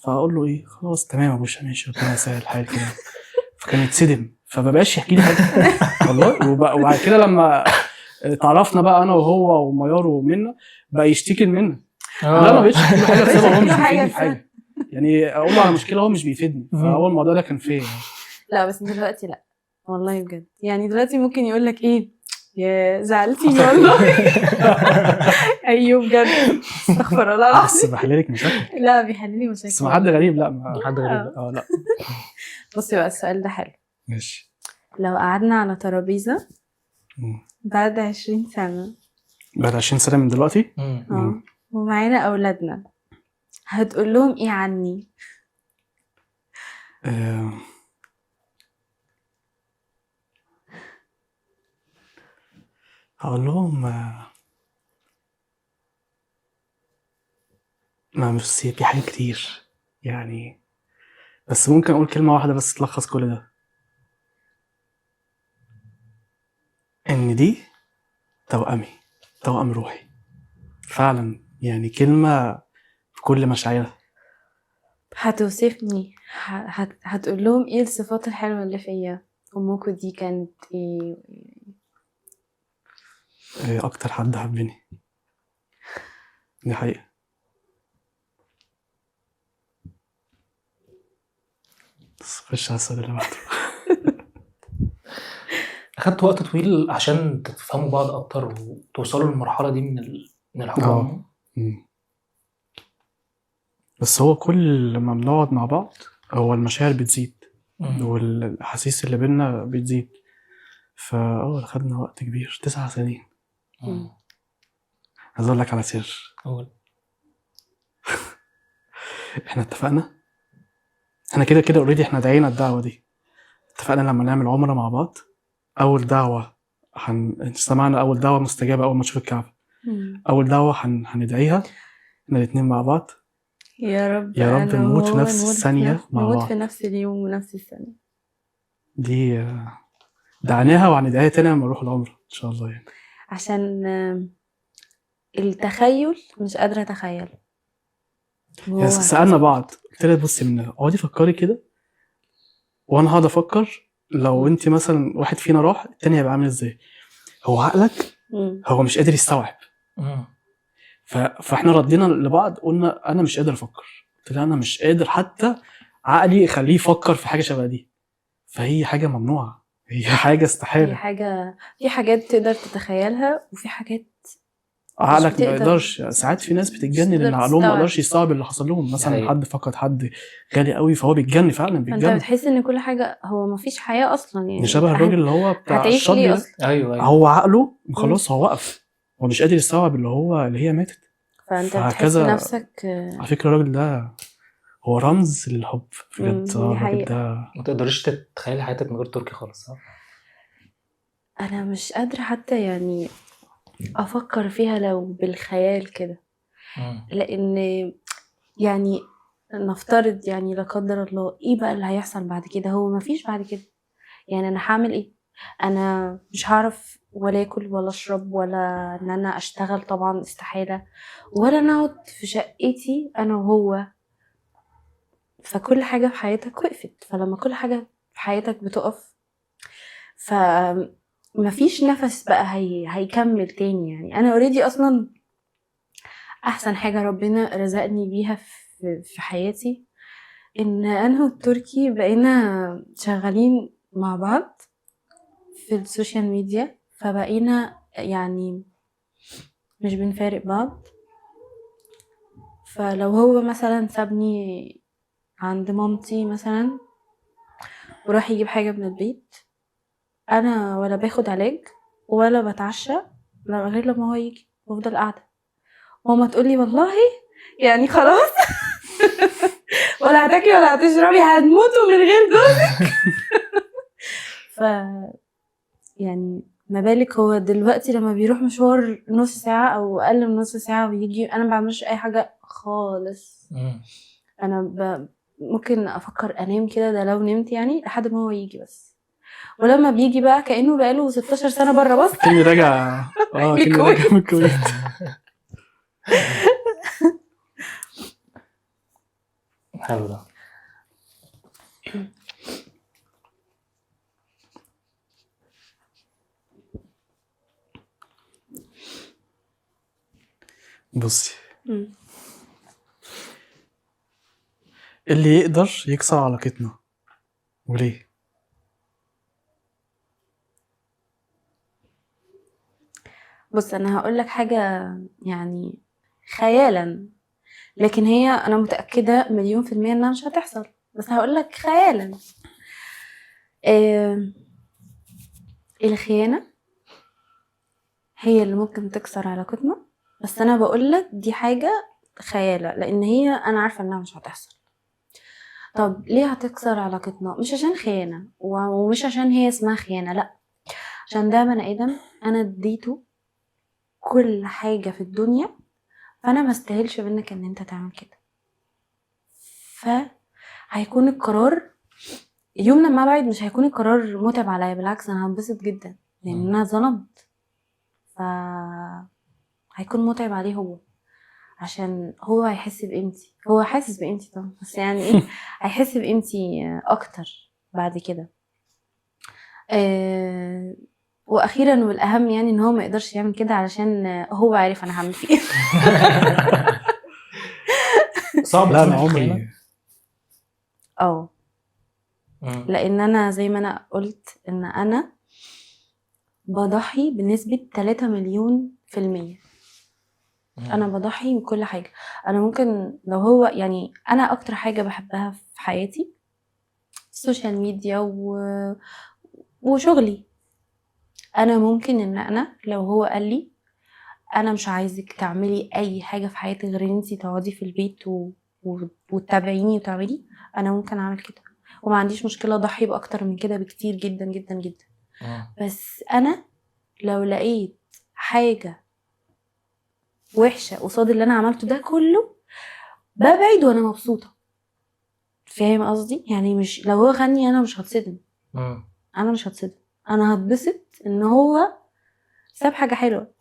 فاقول له ايه خلاص تمام يا بوشه ماشي ربنا يسهل الحال كده. فكان يتصدم، فما بقاش يحكي لي حاجة والله. وبعد كده لما تعرفنا بقى انا وهو وميار ومنى بقى يشتكي منه. لا ما بقتش احكي له حاجة بسبب هو مش بيفيدني في حاجة، يعني اقول له على مشكلة هو مش بيفيدني. فهو الموضوع ده كان فيا يعني. لا بس دلوقتي لا والله بجد، يعني دلوقتي ممكن يقول لك ايه يا زعلتيني والله. ايوه بجد استغفر الله العظيم. بس بحللك مشاكل. لا بيحللي مشاكل بس مع حد غريب. لا مع حد غريب لا. بصي بقى السؤال ده حلو. ماشي. لو قعدنا على ترابيزة بعد 20 سنة، بعد 20 سنة من دلوقتي، ومعانا اولادنا، هتقول لهم ايه عني؟ هقول لهم ما بصي في حاجات كتير يعني، بس ممكن اقول كلمة واحدة بس تلخص كل ده، ان دي توأمي، توأم روحي فعلا، يعني كلمة في كل مشاعرها. هتوصفني، هتقول لهم ايه الصفات الحلوة اللي فيا؟ امكم دي كانت ايه؟ اكتر حد حبني، دي حقيقة. بس خش على السؤال اللي بعده. اخدت وقت طويل عشان تفهموا بعض اكتر وتوصلوا للمرحلة دي من الحب. بس هو كل ما بنقعد مع بعض هو المشاعر بتزيد والاحاسيس اللي بينا بتزيد، فا خدنا وقت كبير، 9 سنين. عايز اقول لك على سر. قول. احنا اتفقنا، احنا كده كده اوريدي احنا دعينا الدعوة دي، اتفقنا لما نعمل عمره مع بعض اول دعوه سمعنا اول دعوه مستجابة اول ما تشوف الكعبة، اول دعوه هندعيها احنا الاثنين مع بعض، يا رب يا رب نموت في نفس الثانية مع بعض، نموت في نفس اليوم ونفس الثانية. دي دعناها وهندعيها تاني لما نروح العمرة ان شاء الله يعني. عشان التخيل مش قادرة اتخيل. يعني سالنا بعض، قلت لها بصي منها اقعدي فكري كده وانا هقعد افكر، لو انت مثلا واحد فينا راح التاني هيبقى عامل ازاي. هو عقلك هو مش قادر يستوعب. فاحنا ردينا لبعض قلنا انا مش قادر افكر، قلت لها انا مش قادر حتى عقلي يخليه يفكر في حاجة شبه دي، فهي حاجة ممنوعة، هي حاجة استحالة، هي حاجة، في حاجات تقدر تتخيلها وفي حاجات عقلك ما يقدرش. ساعات في ناس بتتجنن لان عقلهم ما يقدرش يستوعب اللي حصل لهم، مثلا يعني حد فقد حد غالي قوي فهو بيتجنن فعلا، بيتجنن. انت بتحس ان كل حاجة هو ما فيش حياة اصلا يعني، شبه الراجل اللي هو بتاع الشطبي ده. ايوه هو عقله خلاص هو وقف، هو مش قادر يستوعب اللي هو اللي هي ماتت. فانت بتحس نفسك. على فكرة الراجل ده هو رمز للحب بجد. الراجل ده ما تقدريش تتخيلي حياتك من غير تركي خالص، صح؟ انا مش قادرة حتى يعني افكر فيها لو بالخيال كده، لان يعني نفترض يعني لا قدر الله ايه بقى اللي هيحصل بعد كده؟ هو مفيش بعد كده يعني، انا هعمل ايه؟ انا مش هعرف ولا اكل ولا اشرب ولا ان انا اشتغل، طبعا استحالة، ولا انا اقعد في شقتي انا وهو. فكل حاجة في حياتك وقفت، فلما كل حاجة في حياتك بتقف ف مفيش نفس بقى هيكمل تاني يعني. انا already اصلا احسن حاجة ربنا رزقني بيها في حياتي ان انا والتركي بقينا شغالين مع بعض في ال social media، فبقينا يعني مش بنفارق بعض. فلو هو مثلا سابني عند مامتي مثلا وراح يجيب حاجة من البيت، انا ولا باخد علاج ولا بتعشى غير لما هو يجي، وافضل قاعدة. ماما تقولي والله يعني خلاص ولا هتاكلي ولا هتشربي، هنموتوا من غير جوزك. ف يعني ما بالك هو دلوقتي لما بيروح مشوار نص ساعة او اقل من نص ساعة ويجي، انا ما بعملش اي حاجة خالص. انا ممكن افكر انام كده، ده لو نمت يعني، لحد ما هو يجي بس. ولما بيجي بقى كأنه بقاله 16 سنة بره بس، كأني راجع. كأني راجع من الكويت. حلو ده. بصي، اللي يقدر يكسر علاقتنا وليه؟ بص انا هقول لك حاجة يعني خيالا، لكن هي انا متاكدة 1,000,000% انها مش هتحصل، بس هقول لك خيالا. الخيانة هي اللي ممكن تكسر علاقتنا، بس انا بقول لك دي حاجة خياله لان هي انا عارفه انها مش هتحصل. طب ليه هتكسر علاقتنا؟ مش عشان خيانة ومش عشان هي اسمها خيانة، لا، عشان ده بني ادم انا اديته كل حاجة في الدنيا، فانا ما استاهلش منك ان انت تعمل كده. فهيكون القرار يوم لما ابعد مش هيكون القرار متعب عليا، بالعكس انا هنبسط جدا لان انا ظلمت. ف هيكون متعب عليه هو، عشان هو هيحس بقيمتي، هو حاسس بقيمتي طبعا، بس يعني ايه هيحس بقيمتي اكتر بعد كده. واخيرا والاهم يعني ان هو ما يقدرش يعمل كده علشان هو عارف انا هعمل فيه ايه. صعب. لا انا عمري اه لان انا زي ما انا قلت ان انا بضحي بنسبة 3 مليون في المية. انا بضحي بكل حاجة. انا ممكن لو هو يعني انا اكتر حاجة بحبها في حياتي ال social media وشغلي. انا ممكن ان انا لو هو قال لي انا مش عايزك تعملي اي حاجة في حياتك غير ان انتي تقعدي في البيت وتتابعيني وتعملي، انا ممكن اعمل كده وما عنديش مشكلة اضحي باكتر من كده بكتير جدا جدا جدا. بس انا لو لقيت حاجة وحشة قصاد اللي انا عملته ده كله ببعد وانا مبسوطة. فاهم قصدي؟ يعني مش لو هو غني انا مش هتصدم، انا مش هتصدم، انا هتبسط ان هو ساب حاجة حلوة.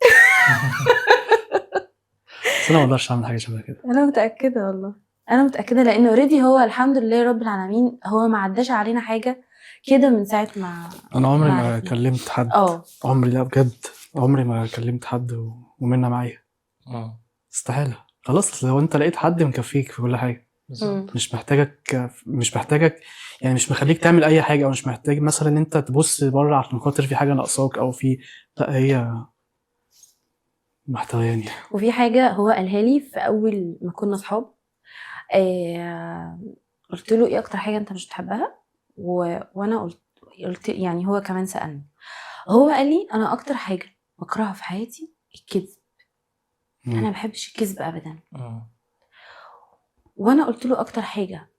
بس انا ما اقدرش اعمل حاجة شبه كده. انا متاكدة والله، انا متاكدة لان already هو الحمد لله رب العالمين هو ما عداش علينا حاجة كده من ساعة ما انا عمري ما كلمت حد. عمري، لا بجد عمري ما كلمت حد ومنى معايا. استحالة. خلاص لو انت لقيت حد مكفيك في كل حاجة مش محتاجك يعني مش مخليك تعمل اي حاجة، او مش محتاج مثلا ان انت تبص بره عشان خاطر في حاجة ناقصاك او في، لا هي محتوياني. وفي حاجة هو قالها لي في اول ما كنا اصحاب، قلت له ايه اكتر حاجة انت مش بتحبها؟ وانا قلت يعني هو كمان سالني، هو قال لي انا اكتر حاجة بكرهها في حياتي الكذب. انا ما بحبش الكذب ابدا. وانا قلت له اكتر حاجة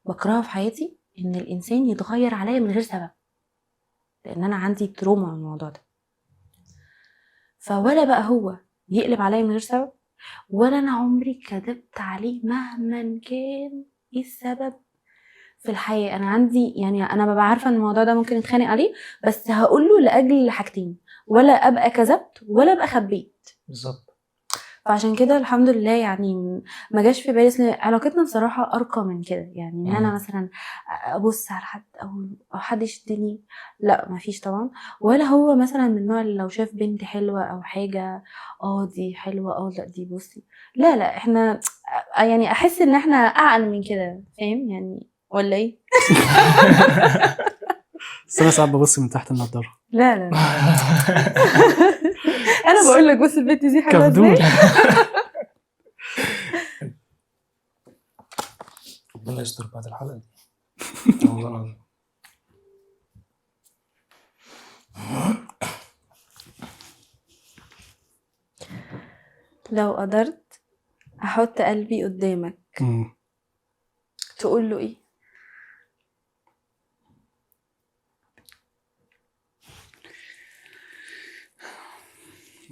بكرهها في حياتي ان الانسان يتغير عليا من غير سبب، لان انا عندي تروما من الموضوع ده. فولا بقى هو يقلب عليا من غير سبب، ولا انا عمري كذبت عليه مهما كان ايه السبب في الحياة. انا عندي يعني انا ببقى عارفه ان الموضوع ده ممكن اتخانق عليه، بس هقول له لاجل حاجتين، ولا ابقى كذبت ولا ابقى خبيت. بالظبط. فعشان كده الحمد لله يعني ما جاش في بالي. علاقتنا بصراحة ارقى من كده، يعني ان انا مثلا ابص على حد او حد يشدني، لا ما فيش طبعا. ولا هو مثلا من النوع اللي لو شاف بنت حلوة او حاجة دي حلوة، لا دي بصي، لا لا احنا يعني احس ان احنا اعقل من كده، فاهم يعني ولا ايه؟ بس انا ساعات ببص من تحت النضارة. لا لا انا بقول لك بص البنت دي حلوة ازاي. ربنا يستر بعد الحلقة دي والله العظيم. لو قدرت احط قلبي قدامك تقول له ايه؟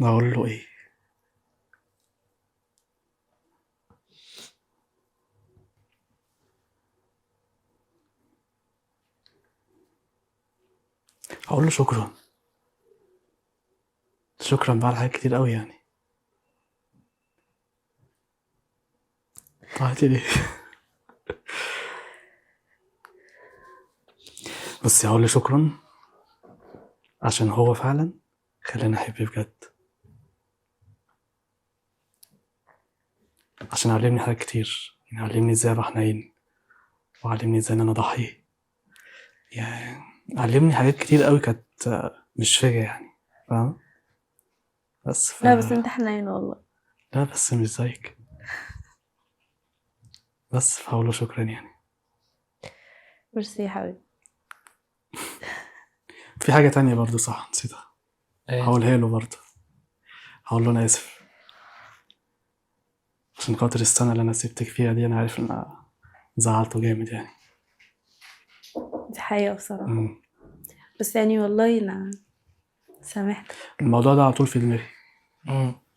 اقول له ايه؟ هقول له شكرا، شكرا بقى على حاجات كتير قوي يعني. طلعت ليه؟ بس هقول له شكرا عشان هو فعلا خلاني احب بجد، عشان علمني حاجات كتير، يعني علمني ازاي ابقى حنين، وعلمني ازاي ان انا اضحي، يعني علمني حاجات كتير قوي كانت مش فيا يعني، فاهم؟ بس لا بس انت حنين والله. لا بس مش زيك. بس فهقوله شكرا يعني. ميرسي يا حبيبي. في حاجة تانية برضو صح نسيتها، هقولها له برضو. هقول له أنا آسف عشان خاطر السنة اللي أنا سبتك فيها دي، أنا عارف إن أنا زعلته جامد يعني. دي حقيقة بصراحة. بس يعني والله أنا سامحتك. الموضوع ده على طول في دماغي.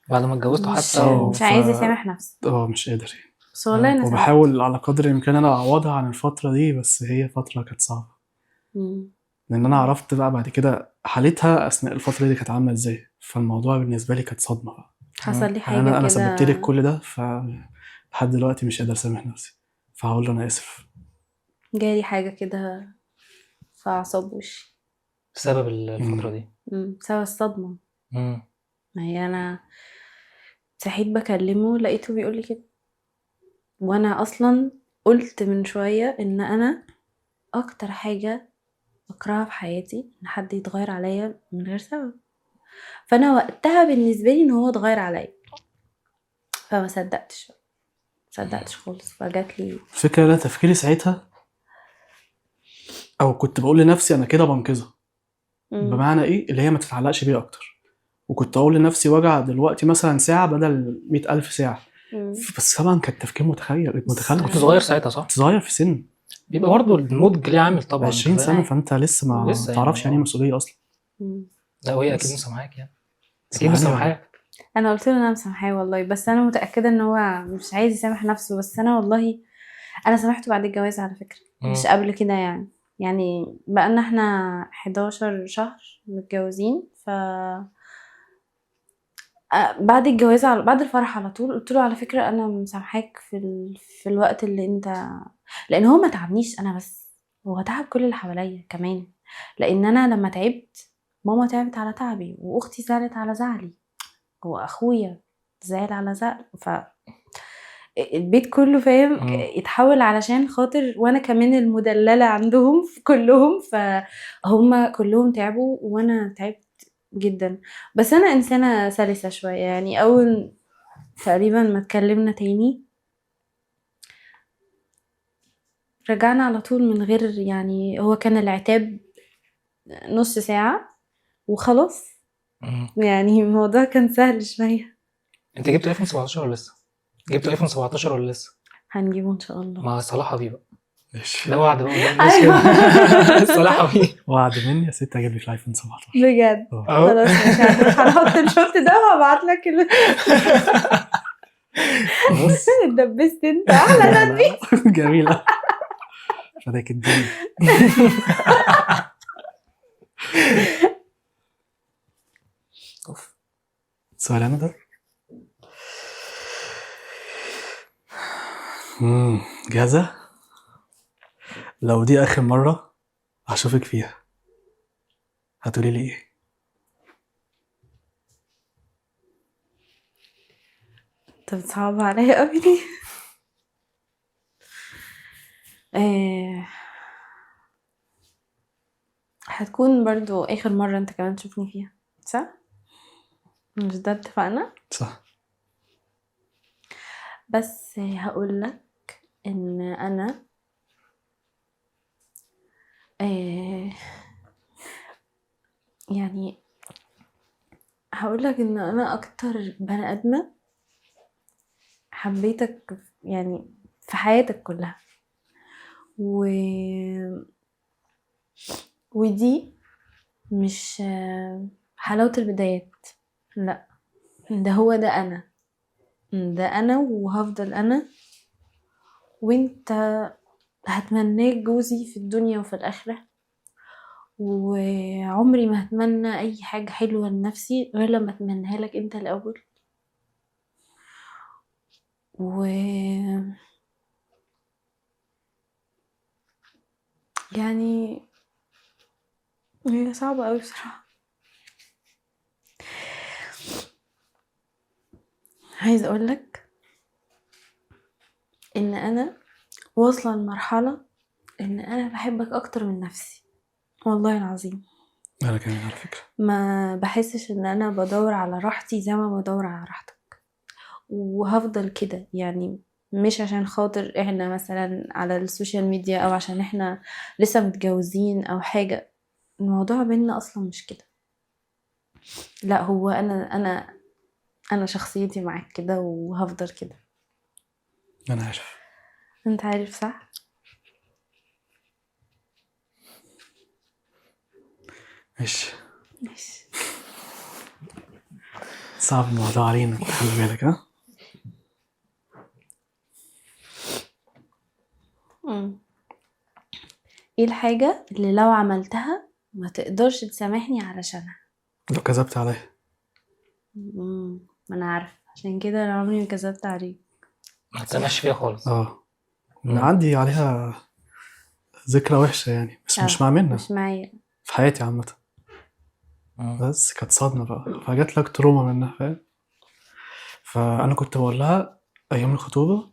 بعد ما اتجوزته حتى مش عايز يسامح نفسه. مش قادر يعني. بس والله انا وبحاول على قدر الامكان انا اعوضها عن الفترة دي، بس هي فترة كانت صعبة. لان انا عرفت بقى بعد كده حالتها اثناء الفترة دي كانت عامله ازاي، فالموضوع بالنسبة لي كانت صدمة بقى. حصل لي حاجة انا سببت لك كل ده، فلحد دلوقتي مش قادر اسامح نفسي، فهقول له انا اسف. جالي حاجة كده في اعصاب وشي بسبب الفترة دي، بسبب الصدمة. ما هي انا صحيت بكلمه لقيته بيقول لي كده، وانا اصلا قلت من شوية ان انا اكتر حاجة بكرهها في حياتي ان حد يتغير عليا من غير سبب، فانا وقتها بالنسبة لي ان هو اتغير عليا، فما صدقتش خالص. فجات لي الفكرة. انا تفكيري ساعتها او كنت بقول لنفسي انا كده بنقذها، بمعنى ايه اللي هي ما تتعلقش بيها اكتر، وكنت اقول لنفسي وجع دلوقتي مثلا ساعة بدل 100,000 ساعة. بس طبعا كان تفكير متخلف. كنت صغير ساعتها صح؟ كنت صغير في سن، بيبقى برضه النضج ليه عامل طبعا، 20 سنة، فانت لسه ما تعرفش يعني ايه مسؤولية اصلا. لا وهي اكيد مسامحاك يعني، اكيد مسامحاك. انا قلت له انا مسامحاه والله، بس انا متاكدة ان هو مش عايز يسامح نفسه. بس انا والله انا سامحته بعد الجواز على فكرة، مش قبل كده يعني بقالنا احنا 11 شهر متجوزين، ف بعد الجواز بعد الفرح على طول قلت له على فكرة انا مسامحاك في الوقت اللي انت، لان هو ما تعبنيش انا بس، هو تعب كل اللي حواليا كمان، لان انا لما تعبت ماما تعبت على تعبي، واختي زعلت على زعلي، واخويا زعل على زعل، ف البيت كله فاهم يتحول علشان خاطر، وانا كمان المدلله عندهم كلهم، فهم كلهم تعبوا وانا تعبت جدا. بس انا انسانه سلسه شوية يعني، اول تقريبا ما اتكلمنا تاني رجعنا على طول من غير يعني، هو كان العتاب نص ساعة وخلاص يعني الموضوع كان سهل شوية. انت جبت ايفون 17 ولا لسه؟ جبت ايفون 17 ولا لسه؟ هنجيبه ان شاء الله مع صلاح حبيبي. ماشي، ده وعد بقى. ايوه صلاح حبيبي، وعد مني يا ست اجيب لك الايفون 17 بجد. خلاص مش هنحط ال shot ده وهبعت لك خلاص اتدبست انت احلى تدبيس. جميلة، فداك الدنيا. اوف، سؤال انا ده. جاهزة؟ لو دي آخر مرة هشوفك فيها هتقولي لي إيه؟ أنت بتصعب عليا أوي دي. هتكون برضو آخر مرة أنت كمان تشوفني فيها، صح؟ مش ده اتفقنا؟ صح. بس هقولك إن أنا يعني هقولك ان انا اكتر بني ادمه حبيتك يعني في حياتك كلها، ودي مش حلاوة البدايات، لا ده هو ده انا، ده انا وهفضل انا، وانت هتمناك جوزي في الدنيا وفي الآخرة، وعمري ما هتمنى أي حاجة حلوة لنفسي غير لما أتمناها لك أنت الأول. و يعني هي صعبة أوي بصراحة. عايز أقولك إن أنا واصلة لمرحلة إن أنا بحبك أكتر من نفسي والله العظيم. أنا كمان على فكرة ما بحسش إن أنا بدور على راحتي زي ما بدور على راحتك، وهفضل كده يعني، مش عشان خاطر إحنا مثلا على ال social media أو عشان إحنا لسه متجوزين أو حاجة، الموضوع بينا أصلا مش كده. لا هو أنا أنا أنا شخصيتي معاك كده وهفضل كده. أنا عارف. أنت عارف صح؟ ماشي ماشي. صعب الموضوع علينا، خلي بالك. ها ايه الحاجة اللي لو عملتها ما تقدرش تسامحني علشانها؟ لو كذبت عليا. ما انا عارفة، عشان كده انا عمري ما كذبت عليك. ما تسامحش فيها خالص. انا عندي عليها ذكرى وحشة يعني، بس مش مع منى، مش معايا في حياتي عامة. بس كانت صدمة بقى، فجات لك تروما منها، فاهم؟ فأنا كنت بقول لها أيام الخطوبة،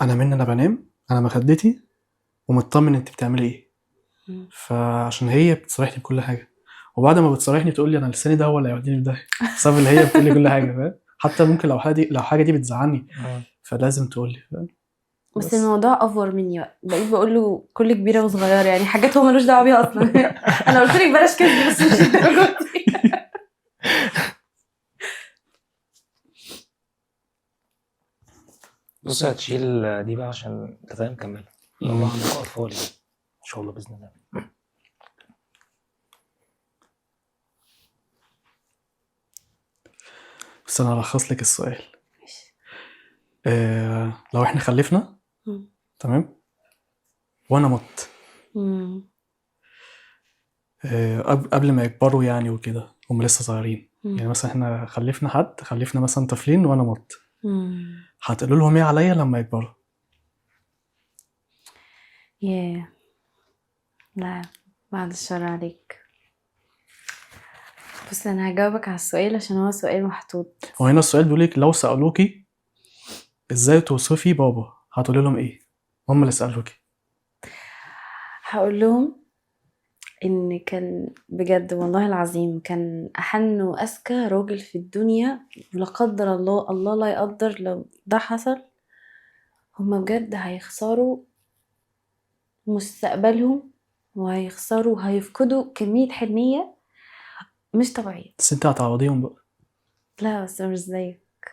أنا منى، أنا بنام أنا مخدتي ومطمن أنت بتعملي إيه. فعشان هي بتصارحني بكل حاجة، وبعد ما بتصارحني بتقول لي أنا لساني ده هو اللي هيوديني في داهية، بسبب اللي هي بتقول لي كل حاجة، فاهم؟ حتى ممكن لو حاجة دي بتزعلني فلازم تقول لي، فاهم؟ بس الموضوع افور مني بقى، بقيت بقول له كل كبيرة وصغيره، يعني حاجات هو ملوش دعوه بيها اصلا. انا قلت لك بلاش كذب، بس مش الدرجة دي. بص هتشيل دي بقى عشان انت فاهم. كمل. لو عندك اطفال يعني ان شاء الله باذن الله. بس انا هلخص لك السؤال. لو احنا خلفنا، تمام، وانا مت، قبل ما يكبروا يعني وكده، هم لسه صغيرين، يعني مثلا احنا خلفنا حد، خلفنا مثلا طفلين وانا مت، هتقولوا لهم ايه عليا لما يكبروا؟ ياه، لا بعد الشر عليك. بص انا هجاوبك على السؤال عشان هو سؤال محطوط. هو هنا السؤال بيقولك لو سألوكي ازاي توصفي بابا هتقولي لهم ايه؟ هم اللي سألوكي. هقول لهم ان كان بجد والله العظيم كان احن واذكى راجل في الدنيا، ولا قدر الله، الله لا يقدر لو ده حصل، هم بجد هيخسروا مستقبلهم، وهيخسروا، هيفقدوا كمية حنية مش طبيعية. بس انت هتعوضيهم بقى. لا بس مش زيك،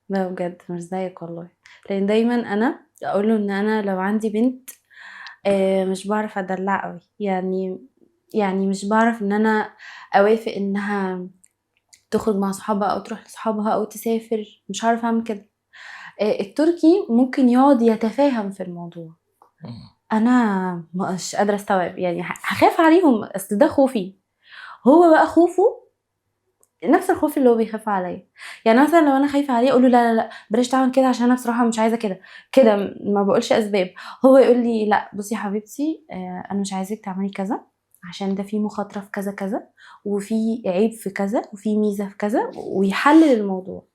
لا بجد مش زيك والله. لان دايما انا اقول له ان انا لو عندي بنت، مش بعرف ادلع قوي، يعني مش بعرف ان انا اوافق انها تخرج مع صحابها او تروح لصحابها او تسافر، مش عارفه اعمل كده. التركي ممكن يقعد يتفاهم في الموضوع، انا مش قادرة استوعب، يعني هخاف عليهم، اصل ده خوفي. هو بقى خوفه نفس الخوف اللي هو بيخاف عليا. يعني مثلا لو انا خايفة عليه اقول له لا لا لا بلاش تعمل كده عشان انا بصراحة مش عايزه كده كده، ما بقولش اسباب. هو يقول لي لا بصي يا حبيبتي، انا مش عايزاك تعملي كذا عشان ده فيه مخاطره في كذا كذا، وفي عيب في كذا، وفي ميزة في كذا، ويحلل الموضوع.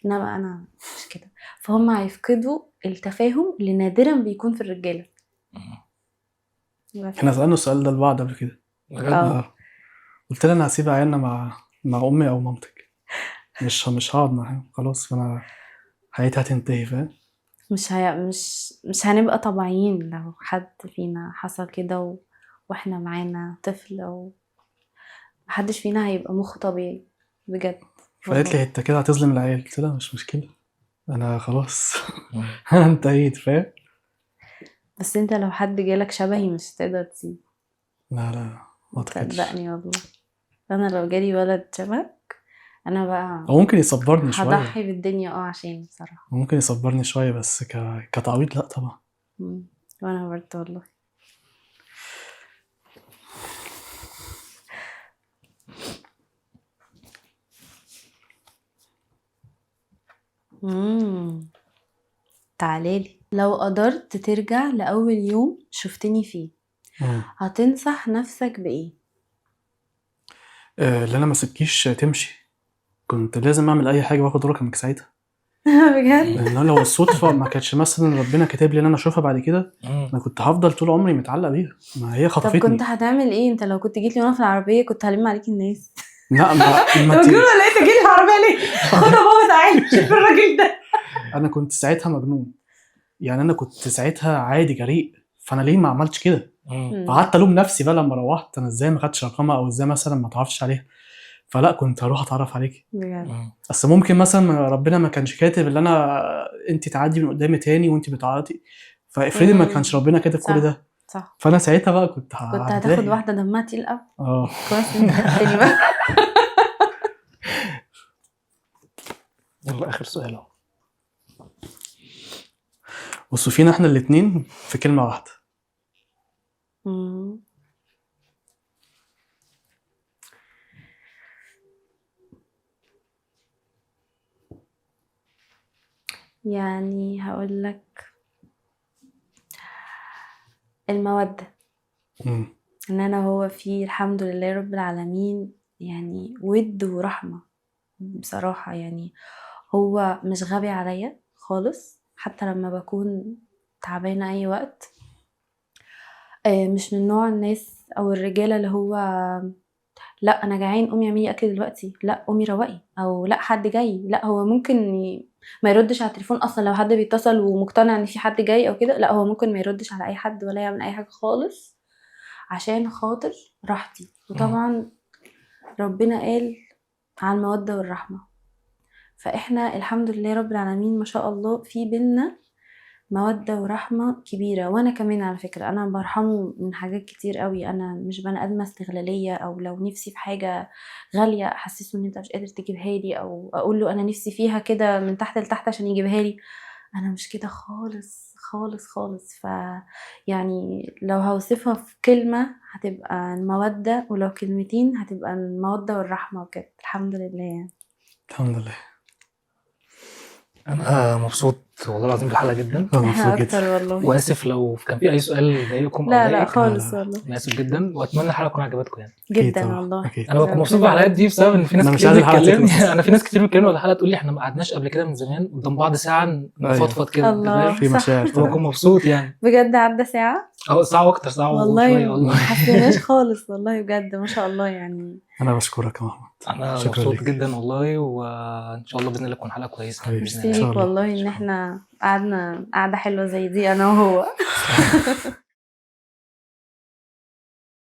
انما انا مش كده. فهم هيفقدوا التفاهم اللي نادرا بيكون في الرجالة. احنا سالنا السؤال ده لبعض قبل كده. بجد؟ قلت لها انا هسيب عيالنا مع امي او مامتك، مش هقعد معاهم خلاص، فانا حياتي هتنتهي، فاهم؟ مش هنبقى طبيعيين لو حد فينا حصل كده واحنا معانا طفل، او محدش فينا هيبقى مخه طبيعي بجد. فقالت لي انت كده هتظلم العيال، قلت لها مش مشكلة انا خلاص انا انتهيت، فاهم؟ بس انت لو حد جالك شبهي مش هتقدر تسيبه. لا لا ما اعتقدش، صدقني والله. انا لو جالي ولد شبهك انا بقى هو ممكن يصبرني شوية، هضحي بالدنيا عشان بصراحة ممكن يصبرني شوية، بس كتعويض لا طبعا. وانا برضه والله. تعالالي لو قدرت ترجع لأول يوم شفتني فيه هتنصح نفسك بإيه؟ اللي أنا ما سبكيش تمشي، كنت لازم أعمل أي حاجة وآخد رقمك ساعتها. بجد؟ لأن لو الصدفة ما كانتش مثلا ربنا كاتب لي إن أنا أشوفها بعد كده، أنا كنت هفضل طول عمري متعلق بيها. ما هي خطفتني. طب كنت هتعمل إيه؟ أنت لو كنت جيت لي وأنا في العربية كنت هلم عليك الناس. لا ما طب مجنون ولا إيه؟ أنت جيت العربية ليه؟ خد يا بابا تعالى شوف الراجل ده. أنا كنت ساعتها مجنون، يعني أنا كنت ساعتها عادي جريء، فأنا ليه ما عملتش كده؟ فقعدت الوم نفسي بقى لما روحت، انا ازاي ما خدتش رقمها، او ازاي مثلا ما اتعرفتش عليها. فلا كنت هروح اتعرف عليكي بجد. اصل ممكن مثلا ربنا ما كانش كاتب ان انا انت تعدي من قدامي تاني وانت بتعيطي، فافرضي ما كانش ربنا كاتب كل ده. صح. فانا ساعتها بقى كنت هتاخد واحدة دمها تقيل قوي. اه كويس انت خدتني بقى. يلا اخر سؤال اهو. وصفينا احنا الاثنين في كلمة واحدة. مم. يعني هقول لك المودة. مم. ان انا هو فيه الحمد لله رب العالمين يعني ود ورحمة بصراحة. يعني هو مش غبي عليا خالص، حتى لما بكون تعبانة اي وقت. مش من نوع الناس او الرجالة اللي هو لا انا جعان قومي اعملي اكل دلوقتي، لا قومي روقي، او لا حد جاي. لا هو ممكن ما يردش على التليفون اصلا لو حد بيتصل ومقتنع ان في حد جاي او كده، لا هو ممكن ما يردش على اي حد ولا يعمل اي حاجة خالص عشان خاطر راحتي. وطبعا ربنا قال على المودة والرحمة، فاحنا الحمد لله رب العالمين ما شاء الله في بينا مودة ورحمة كبيرة. وانا كمان على فكرة انا برحمة من حاجات كتير قوي. انا مش بني ادمة استغلالية، او لو نفسي في حاجة غالية احسسه ان انت مش قادر تجيبها لي، او اقول له انا نفسي فيها كده من تحت لتحت عشان يجيبها لي. انا مش كده خالص خالص خالص. ف يعني لو هوصفها في كلمة هتبقى المودة، ولو كلمتين هتبقى المودة والرحمة وكده. الحمد لله يعني. الحمد لله. انا مبسوط والله العظيم بالحلقة جدا. انا مبسوط احنا جدا. اكتر والله. واسف لو كان في اي سؤال ضايقكم او لا لا ضايقك. خالص لا. والله. انا اسف جدا، واتمنى الحلقة تكون عجبتكم يعني. أكيد جدا طبعاً، والله. اكيد. انا بكون مبسوط بالحلقات دي بسبب ان في ناس أنا مش كتير عايز الحلقة بتكلمني. تخلص. انا في ناس كتير بتكلمني على الحلقة تقول لي احنا ما قعدناش قبل كده من زمان قدام بعض ساعة نفضفض كده، أنت الله. فاهم؟ في صح. مشاعر فبكون طبعا. مبسوط يعني. بجد عدى ساعة اه ساعة واكتر، ساعة والله وشوية والله. ما حسيناش خالص والله بجد ما شاء الله يعني. انا بشكرك يا محمد. انا شكرا مبسوط ليك. جدا والله، وان شاء الله باذن الله تكون حلقة كويسة حبيبي. باذن ميرسي الله. إن شاء ليك الله. والله ان احنا قعدنا قعدة حلوة زي دي انا وهو.